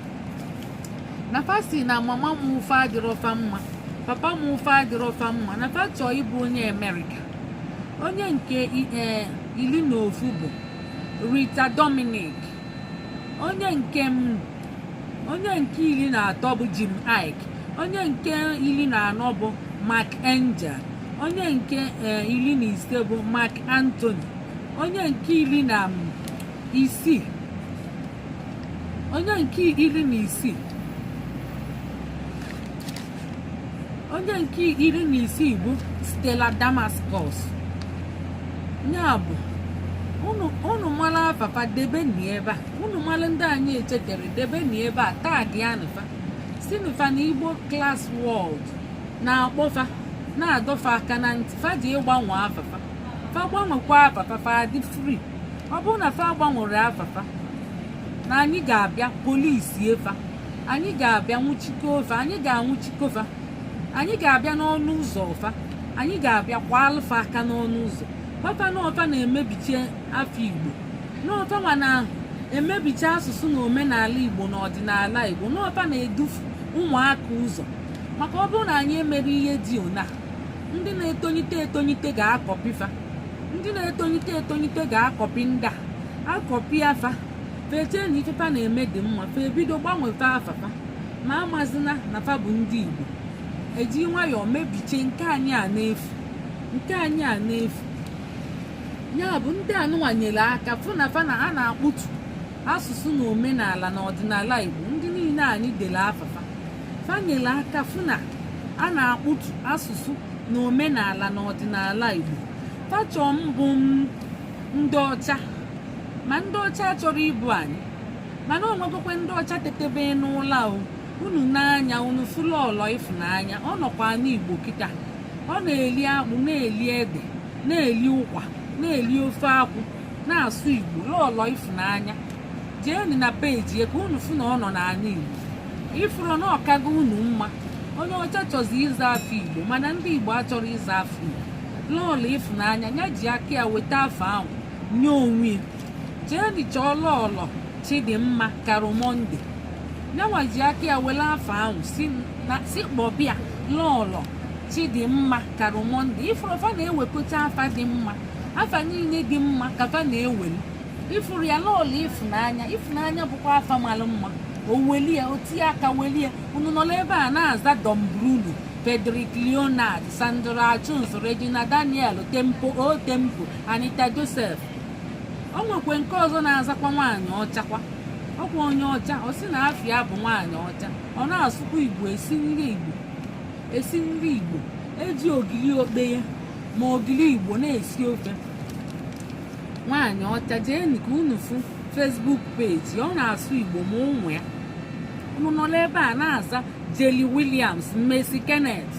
na fa si na mama m ụfa adịrọ fa mma, papa m ụfa adịrọ fa mma, na fa chọọ ịbụ onye Amerịka. Onye nke 11 bụ Rita Dominic. Onye nke 13 bụ Jim Iyke. Onye nke 14 bụ Mark Angel. Onye nke 15 bụ Mark Anthony. Onye nke 16, onye nke 16, Onye nke 16 bụ Stella Damascus. Ya bụ, unu mara afafa, debe ebe a. Unu mara ndị anyị echetere, debe ebe a, tag ya nụfa, si nụfa na Igbo Class World na-akpọfa, na-adọfa aka na ntị, fa ji ịgbanwe afafa. Fa gbanwekwa afafa, fa dị free. Ọ bụrụ na fa gbanwere afafa, na anyị ga-abịa polisi efa, anyị ga-abịa nwụchikọ fa, anyị ga-anwụchikọ fa, anyị ga-abịa n'ọnụ ụzọ fa, anyị ga-abịa kwa alụfa aka n'ọnụ ụzọ papa na ọfa na-emebichi afọ Igbo, n'ọfa nwa na-emebichi asụsụ na omenala Igbo na ọdịnala Igbo, n'ọfa na-edufu ụmụaka ụzọ. Maka ọ bụrụ na anyị emere ihe dị ona, ndị na-etolite etolite ga-acopy fa, ndị na-etolite etolite ga-acopy ndị a, acopy afa fechee na ifefa na-eme dị mma, fa ebido gbanwefe afafa, ma amazina na fa bụ ndị Igbo, eji nwayọọ mebiche nke anyị a n'efu, nke anyị a n'efu. Ya bụ, ndị anụnwa nyere aka fụ na fa na a na-akpụtu asụsụ na omenala na ọdịnala Igbo. Ndị niile anyị dere afafa, fa nyere aka fụ na a na-akpụtu asụsụ na omenala na ọdịnala Igbo. Fa chọọ mbụ ndị ọcha, ma ndị ọcha chọrọ ibu anyị, mana o nwegokwe ndị ọcha tetebe n'ụlọ o. Unu n'anya, unu fụlụ ọlọ ịfụnanya, ọ nọkwa n'Igbo kịta, ọ na-eli akpụ, na-eli ede, na-eli ụkwa, na-eli ofe akwụ, na-asụ Igbo. Lọlọ Ịfụnanya, jeenu na peji ya ka unu fụ na ọ nọ n'ala Igbo. Ifuru na ọkago unu mma. Onye ọcha chọzi ịza afọ Igbo, mana ndị Igbo achọrọ ịza afọ Igbo. Lọlọ Ịfụnanya ya ji aka ya weta afọ ahụ nye onwe ya. Jeenu chọọ Lọlọ Chidimma Karomonde, nyanwa ji aka ya were afọ ahụ si kpọbịa Lọlọ Chidimma Karomonde. Ifuru fa na-ewekọta afa dị mma, afa niile dị mma ka fa na-ewelu. Ifuru ya, Lọlọ Ịfụnanya, Ịfụnanya bụkwa afa mara mma. O weli ya, o tinye aka weli ya. Unu nọ n'ebe a na-aza Don Bruno, Frederick Leonard, Sandra Achunz, Regina Daniel, Tempo O Tempo, Anita Joseph. O nwekwe nke ọzọ na-azakwa nwaanyị ọchakwa, ọkwa onye ọcha. Ọ sị na afịa bụ nwaanyị ọcha, ọ na-asụkwa Igbo, esi nri Igbo, esi nri Igbo, eji ogiri okpeye ma ogiri Igbo na-esi ofe. Nwaanyị ọcha, jeenu ka unu fụ Facebook page, ọ na-asụ Igbo ma ụmụ ya. Unu nọ n'ebe a na-aza Jelly Williams, Mercy Kenneth,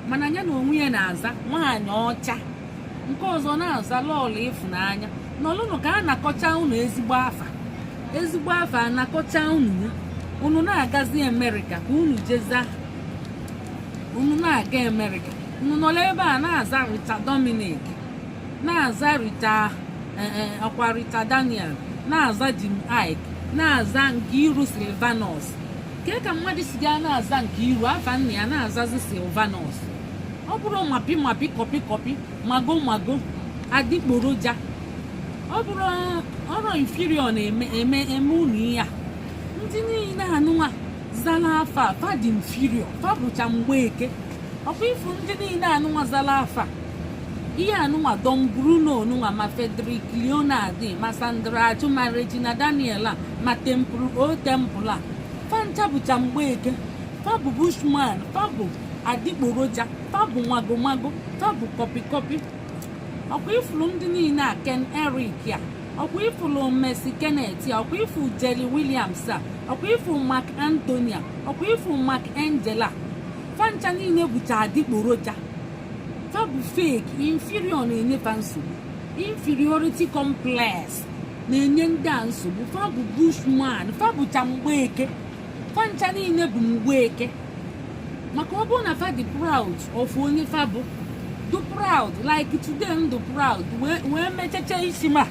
mana ya na onwe ya na-aza nwaanyị ọcha. Nke ọzọ na-aza Lọlọ Ịfụnanya. Nọlụnụ ka a na-akọcha unu ezigbo afa, ezigbo afa anakọcha unu ya. Unu na-agazi Amerịka ka unu jeza, unu na-aga Amerịka, unu nọ n'ebe a na-aza Rita Dominic, na-aza Rita, ọkwa Rita Daniel, na-aza Jim Ike, na-aza Nkiru Silvanus. Kee ka mmadụ si gaa na-aza Nkiru, afa nna ya, na-azazi Silvanus? Ọ bụrụ mapi mapi, copy copy, mago mago, adịgboroja. Ọ bụrụ ọrụ inferior na-eme eme eme unu ihe a. Ndị niile anụnwa zara afa a, fa dị inferior, fa bụcha mgbeke. Ọkwa ifu ndị niile anụnwa zara afa a, ihe anụnwa, Don Bruno onụnwa, ma Frederick Leonard, ma Sandra Achu, ma Regina Daniel a, ma Temple O Temple a, fa ncha bụcha mgbeke. Fa bụ bushman, fa bụ adịgboroja, fa bụ magomago, fa bụ copy copy. Ọkwa ifuru ndị niile a, Ken Eric a, ọkwa ifuru Mercy Kenneth a, ọkwa ifu Jerry Williams a, ọkwa ifu Mark Anthony a, ọkwa ifu Mark Angela, fa ncha niile bụcha adịgboroja. Fa bụ fake. Inferior na-enyefa nsogbu, inferiority complex na-enye ndị a nsogbu. Fa bụ bushman, fa bụcha mgbeke. Fa ncha niile bụ mgbeke. Maka ọ bụrụ na fa dị proud of onye fa bụ, do proud like today, m do proud wee mechacha isi ma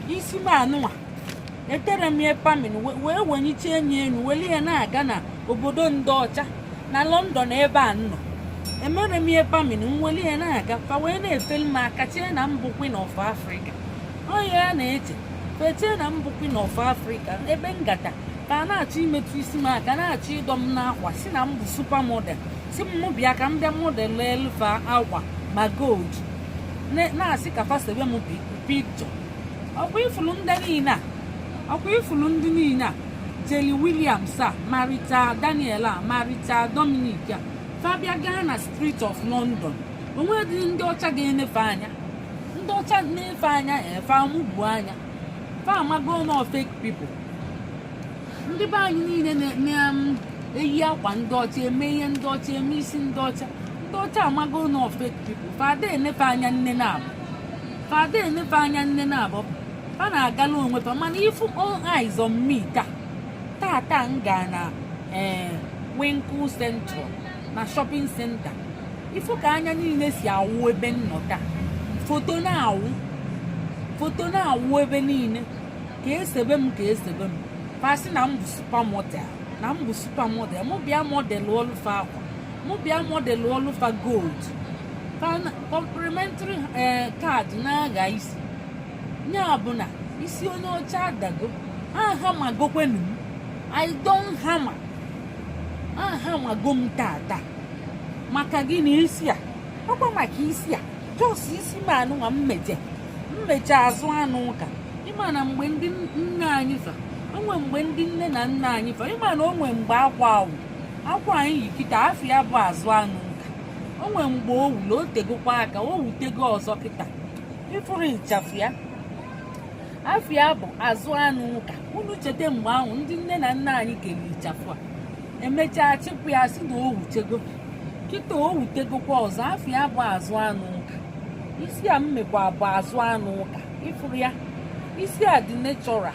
isi m anụnwa etere m ya perming, wee wenyiche enyi enu, weli ya na-aga na obodo ndị ọcha na London ebe a nọ. Emere m ihe perming, nweli ya na-aga, fa wee na-efeli m aka, chee na m bụ Queen of Africa. Onye ya na-eche, fechee na m bụ Queen of Africa. Ebe ngata ka a na-achọ imetụ isi m aka, na-achọ ịdọ m n'akwa, si na m bụ super model, si m mụ bịa ka m bịa model elufa akwa ma gold, na-asị ka fa sebe m picture. Ọkwa ifulu ndị niile a, ọkwa ifulu ndị niile a, Jelly Williams a, Marita Daniel a, Marita Dominic a, Fa bịa gaa na Street of London, onwedị ndị ọcha ga-enefe anya. Ndị ọcha na-efe anya, efe amụgbu anya, fa amago na fake people. Ndị be anyị niile na-eyi akwa ndị ọcha, eme ihe ndị ọcha, eme isi ndị ọcha, ndị ọcha amago na fake people. Fada enefe anya nne na abụ, fada enefe anya nne na abụ, fa na-agala onwe fa. Mana ifu all eyes on me taa taa taa, m gaa na Winkle Central na shopping center, ifu ka anya niile si awụ ebe nnọ taa. Foto na-awụ, foto na-awụ ebe niile, ka esebe m, ka esebe m. Fasị na m bụ supermodel, na m bụ supermodel. Mụ bịa model ọlụfa akwa, mụ bịa model ọlụfa gold, complimentary card na-agha isi ya. Bụ na isi onye ọcha adago aha magokwenu m. I don hammer aha mago m tata. Maka gịnị? Isi a ọkwa maka isi a, just isi m anụnwa mmeje mmeje azụ anụ ụka. Ịma na mgbe ndị nne anyị fa onwe, mgbe ndị nne na nna anyị fa, ịma na onwe mgbe akwa awụ akwa anyị yi kịta, afọ ya bụ azụ anụ ụka. Onwe mgbe o wulu, o tegokwa aka, o wutego ọzọ kịta. Ifuru ịchafụ ya, afọ ya bụ azụ anụ ụka. Unu cheta mgbe ahụ ndị nne na nna anyị kere ịchafụ a, emechaa chịpụ ya, sị na o wuchego. Kịta o wutegokwa ọzọ, afọ ya bụ azụ anụ ụka. Isi a mmekwa bụ azụ anụ ụka. Ifuru ya, isi a dị natural.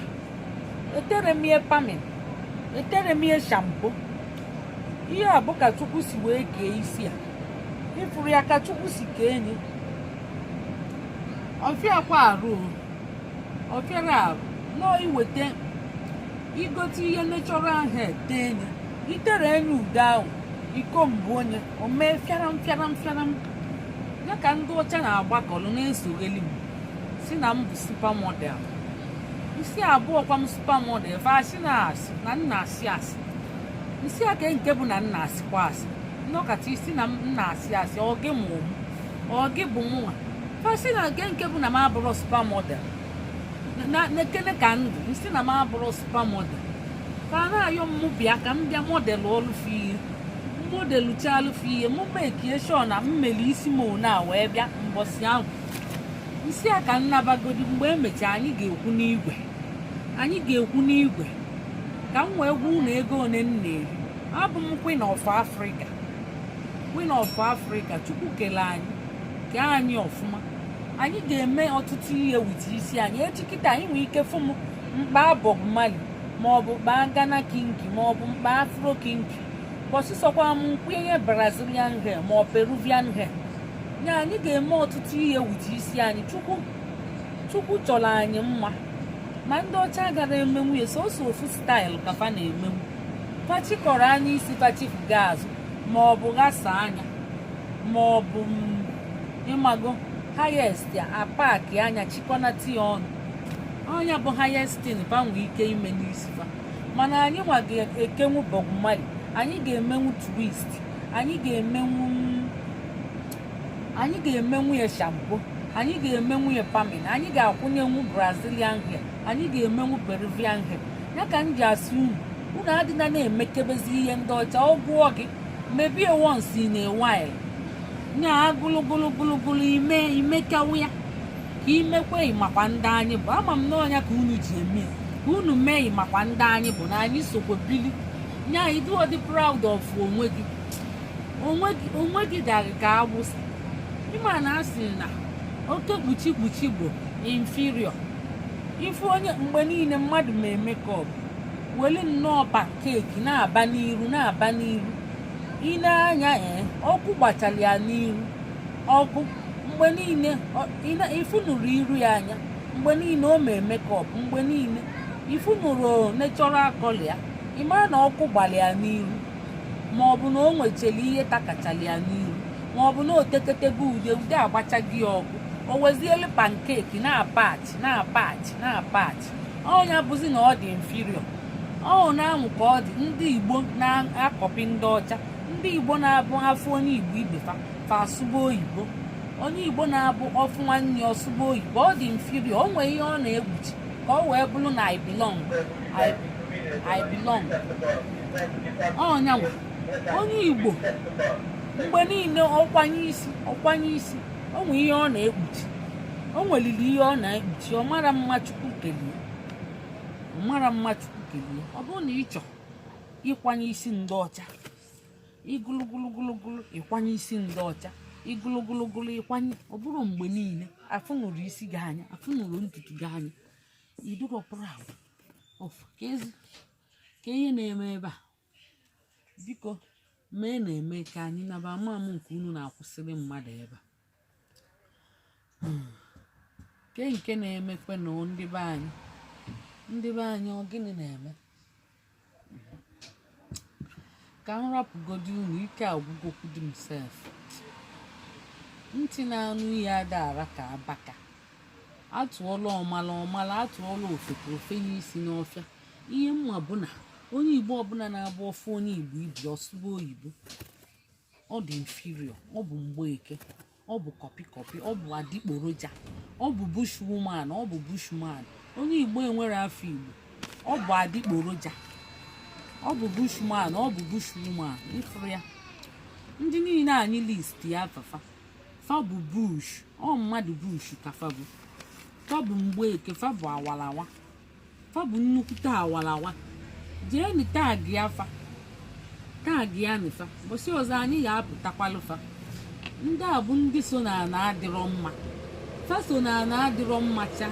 Etere m ihe perming, etere m ihe shampoo. Ihe a bụ ka Chukwu si wee kee isi a. Ifuru ya ka Chukwu si kee enyi. Ọfịakwa arụ o, ọfịara arụ nọọ. Iweta igote ihe natural hair tee enyi, itere enyi ude ahụ iko mbụ onye o mee fịaram fịaram fịaram ya. Ka ndị ọcha na-agbakọlụ na-esogheli m, si na m bụ supermodel. Isi abụọ kwa m supermodel. Fa asị na asị na nna asị asị nsị aka nke bụ na nna asịkwa asị nnọkọta isi na m nna asị asị. Ọ gị mụ m, ọ gị bụ mụnwa. Fasị na nke nke bụ na m abụrụ supermodel na nekene ka ndụ nsị na m abụrụ supermodel. Ka a na-ayọ m bịa ka m bịa model ọlụfe ihe, model chalụfe ihe, mụ mekie sure na m mere isi m one a wee bịa mbọsị ahụ. Nsị a ka nnabagodi, mgbe emechaa anyị ga-ekwu n'igwe, anyị ga-ekwu n'igwe ka m wee gwa unu ego one m na-eri. Abụ m Queen of Africa, Queen of Africa. Chukwu kele anyị, kee anyị ọfụma. Anyị ga-eme ọtụtụ ihe with isi anyị. Echi kịta anyị nwee ike fụ m mkpa Bob Marley, maọbụ kpaa Ghana kinky, maọbụ mkpa Afro kinky, bọsịsọkwa m nkwụnye Brazilian hair ma ọ Peruvian hair ya. Anyị ga-eme ọtụtụ ihe with isi anyị. Chukwu, Chukwu chọrọ anyị mma. Ma ndị ọcha gara emenwu ya, sọsọ ofu style ka fa na-emenwu. Fachikọrọ anya isi, fachifuga azụ, ma ọ bụ ghasa anya, ma ọ bụ ịmago highest apaki anya chịkọnata ya ọnụ. Ọnya bụ highest thing fa nwee ike ime n'isi fa. Mana anyị nwa ga-ekenwu Bob Marley, anyị ga-emenwu twist, anyị ga-emenwu ya shampoo, anyị ga-emenwu ya perming, anyị ga-akwụnyenwu Brazilian hair, anyị ga-emenwu Peruvian hair. Ya ka m ji asị unu, unu adịna na-emekebezi ihe ndị ọcha. Ọ gụọ gị mebie once in a while, nya agụlụgụlụgụlụgụlụ ime imekawu ya ka imekwe. Makwa ndị anyị bụ, ama m n'ọnya ka unu ji eme ya, ka unu mee. Makwa ndị anyị bụ na anyị sokwa bili nya. Ịdị dị proud of onwe gị, onwe gị, onwe gị darị ka agbụsị. Ịma na a sị na oke kpuchi kpuchi bụ inferior. Ife onye mgbe niile mmadụ ma makeup weli nnọọ pancake na-aba n'iru, na-aba n'iru ị na-anya, ee, ọkụ gbachara ya n'iru ọkụ mgbe niile. Ifunuru iru ya anya mgbe niile o mee makeup, mgbe niile ifunuru natural color ya, ị mara na ọkụ gbara ya n'iru, ma ọ bụ na o nwechara ihe takachara ya n'iru, ma ọ bụ na o teketego ude, ude agbachaghị ya ọkụ, o wezielu pancake na-apachi, na-apachi, na-apachi. Ọnya bụzi na ọ dị inferior. Ọ na-amụ ka ọ dị. Ndị Igbo na-akọpi ndị ọcha. Ndị Igbo na-abụ afọ onye Igbo ibe fa fa asụba oyibo. Onye Igbo na-abụ ọfụ nwanne ya ọsụba oyibo, ọ dị inferior. O nwee ihe ọ na-egbuchi ka ọ wee bụrụ na I belong, I belong. Ọnyanwa Onye Igbo mgbe niile ọkwanye isi, ọkwanye isi, o nwe ihe ọ na-ekpuchi, o nweliri ihe ọ na-ekpuchi. Ọ mara mma, Chukwu kelie. Ọ mara mma, Chukwu kelie. Ọ bụrụ na ị chọọ ịkwanye isi ndị ọcha, igulugulugulugulu ịkwanye isi ndị ọcha, igulugulugulu ịkwanye. Ọ bụrụ mgbe niile afụnụrụ isi gị anya, afụnụrụ ntutu gị anya, ịdụrọ proud of ka ezi ka ihe na-eme ebe a. Biko mee na-eme ka anyị naba ama m nke unu na-akwụsịrị mmadụ ebe a. Ke nke na-emekwe na ndị be anyị, ndị be anyị, ọ gịnị na-eme? Ka m rapụgodi unu, ike agwụgokwudu m sef. Ntị na-anụ ihe ada ara ka abaka. Atụọla ọmala ọmala, atụọla ofeke ofenye isi n'ọfịa. Ihe mma bụ na onye Igbo ọbụla na-abụ ọfụ onye Igbo ibi ọsụba oyibo, ọ dị inferior, ọ bụ mgbeke, ọ bụ copy copy, ọ bụ adịgboroja, ọ bụ bush woman, ọ bụ bushman. Onye Igbo enwere afọ Igbo, ọ bụ adịgboroja, ọ bụ bushman, ọ bụ bushwoman. Ifuru ya, ndị niile anyị list ya afafa, fa bụ bush, ọ mmadụ bush ka fa bụ. Fa bụ mgbeke, fa bụ awalawa, fa bụ nnukwute awalawa. Jeeni tag ya fa, tag ya nịfa. Ụbọchị ọzọ anyị ga-apụtakwalụ fa. Ndị a bụ ndị so na ana adịrọ mma. Fa so na ana adịrọ mma cha.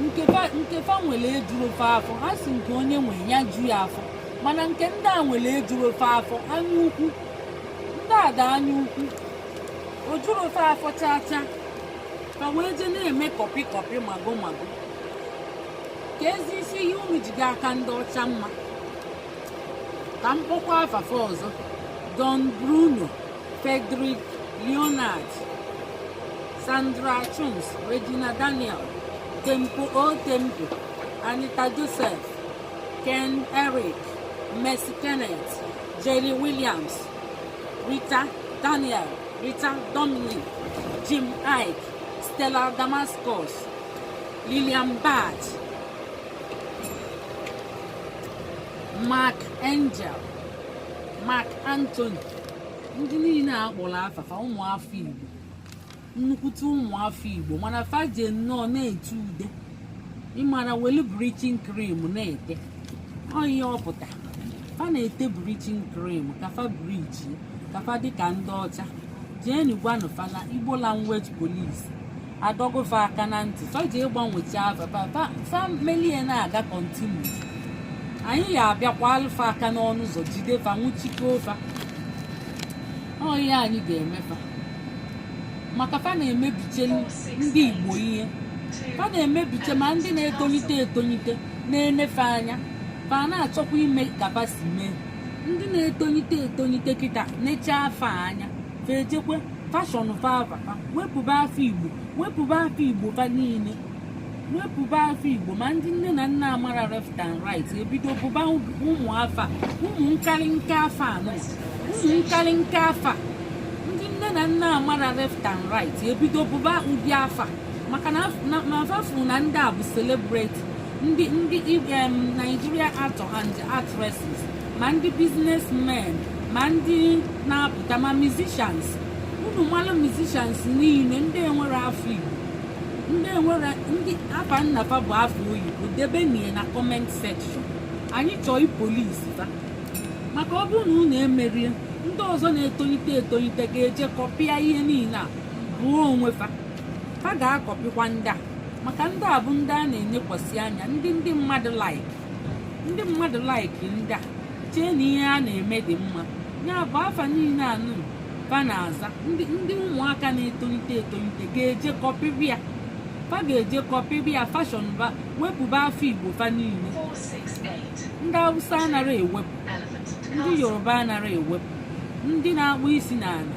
Nke fa nwere ejuru fa afọ. Ha si nke onye nwe ya ju ya afọ, mana nke ndị a nwere ejuru fa afọ. Anya ukwu ndị a da, anya ukwu o juru fa afọ chaa chaa. Fa wee jee na-eme copy copy, mago mago. Ka ezi isi ihe unu ji ga aka ndị ọcha mma. Ka m kpọkwa afafa ọzọ: Don Bruno, Frederick Leonard, Sandra Chuns, Regina Daniel, Tempo O Tempo, Anita Joseph, Ken Eric, Mercy Kenneth, Jerry Williams, Rita Daniel, Rita Dominic, Jim Ike, Stella Damascus, Lillian Bad, Mark Angel, Mark Anthony. Ndị niile a kpọrọ afafa, ụmụafọ Igbo, nnukwute ụmụafọ Igbo, mana fa je nnọọ na-ete ude, ịmara, welu bleaching cream na-ete. Ọ ihe ọ pụta, fa na-ete bleaching cream ka fa bleach, ka fa dịka ndị ọcha. Jeenu gwanụ fa na Igbo Language Police adọgofa aka na ntị. Fa jee gbanwecha afa fa, fa fa melie na-aga continue, anyị ya abịakwa alụfa aka n'ọnụ ụzọ, jide fa, nwụchikọọ fa. Ọ ihe anyị ga-eme fa, maka fa na-emebiche ndị Igbo ihe. Fa na-emebiche ma ndị na-etolite etolite na-enefe anya, fa na-achọkwa ime ka fa si mee. Ndị na-etolite etolite kịta nechaa afa anya, fa ejekwe fashion fa afa fa, wepụba afọ Igbo, wepụba afọ Igbo fa niile, wepụba afọ Igbo. Ma ndị nne na nna amara left and right ebido bụba ụmụ afa, ụmụ nkarị nka afa anọ, ụmụ nkarị nka afa. Ndị nne na nna amara left and right ebido bụba ụdị afa, maka na afafu na ndị a bụ celebrity, ndị Nigeria actor and actresses, ma ndị businessmen, ma ndị na-apụta, ma musicians. Unu malụ musicians niile, ndị enwere afọ Igbo, ndị enwere, ndị afa nnafa bụ afọ oyibo, debenie na comment section. Anyị chọọ ipolice fa, maka ọ bụrụ na unu emerie, ndị ọzọ na-etolite etolite ga-eje copya ihe niile a bụọ onwe fa. Fa ga-acopykwa ndị a, maka ndị a bụ ndị a na-enyekwasị anya, ndị mmadụ like, ndị mmadụ like ndị a chee na ihe a na-eme dị mma. Ya bụ afa niile anụ fa na-aza, ndị ụmụaka na-etolite etolite ga-eje copybịa. Fa ga-eje copybịa fashion ba, wepụba afọ Igbo fa niile. 468. Ndị Awụsa anara ewepụ, Elephant and ndị Castle. Yoruba anara ewepụ, ndị na-akpụ isi n'ala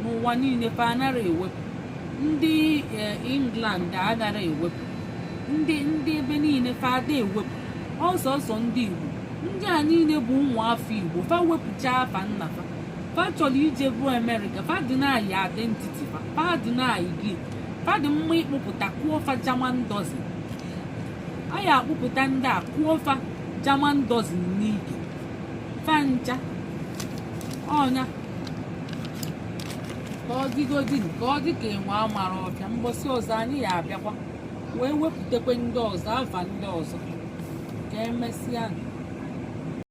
n'ụwa niile fa anara ewepụ, ndị England anara ewepụ, ndị ebe niile fa ada ewepụ, ọsọsọ ndị Igbo. Ndị a niile bụ ụmụ afọ Igbo. Fa wepụcha afa nna fa, fa chọrọ ije bụ Amerịka, fa deny identity fa, fa deny gị. Fa dị mma ịkpụpụta kụọ fa German dozen. A ya akpụpụta ndị a, kụọ fa German dozen n'ike fa ncha. Ọnya ka ọ dịgodi, ka ọ dị ka enwe amara ọbịa. Mgbọsị ọzọ anyị ya abịakwa wee wepụtakwa ndị ọzọ, afa ndị ọzọ. Ka emesịa.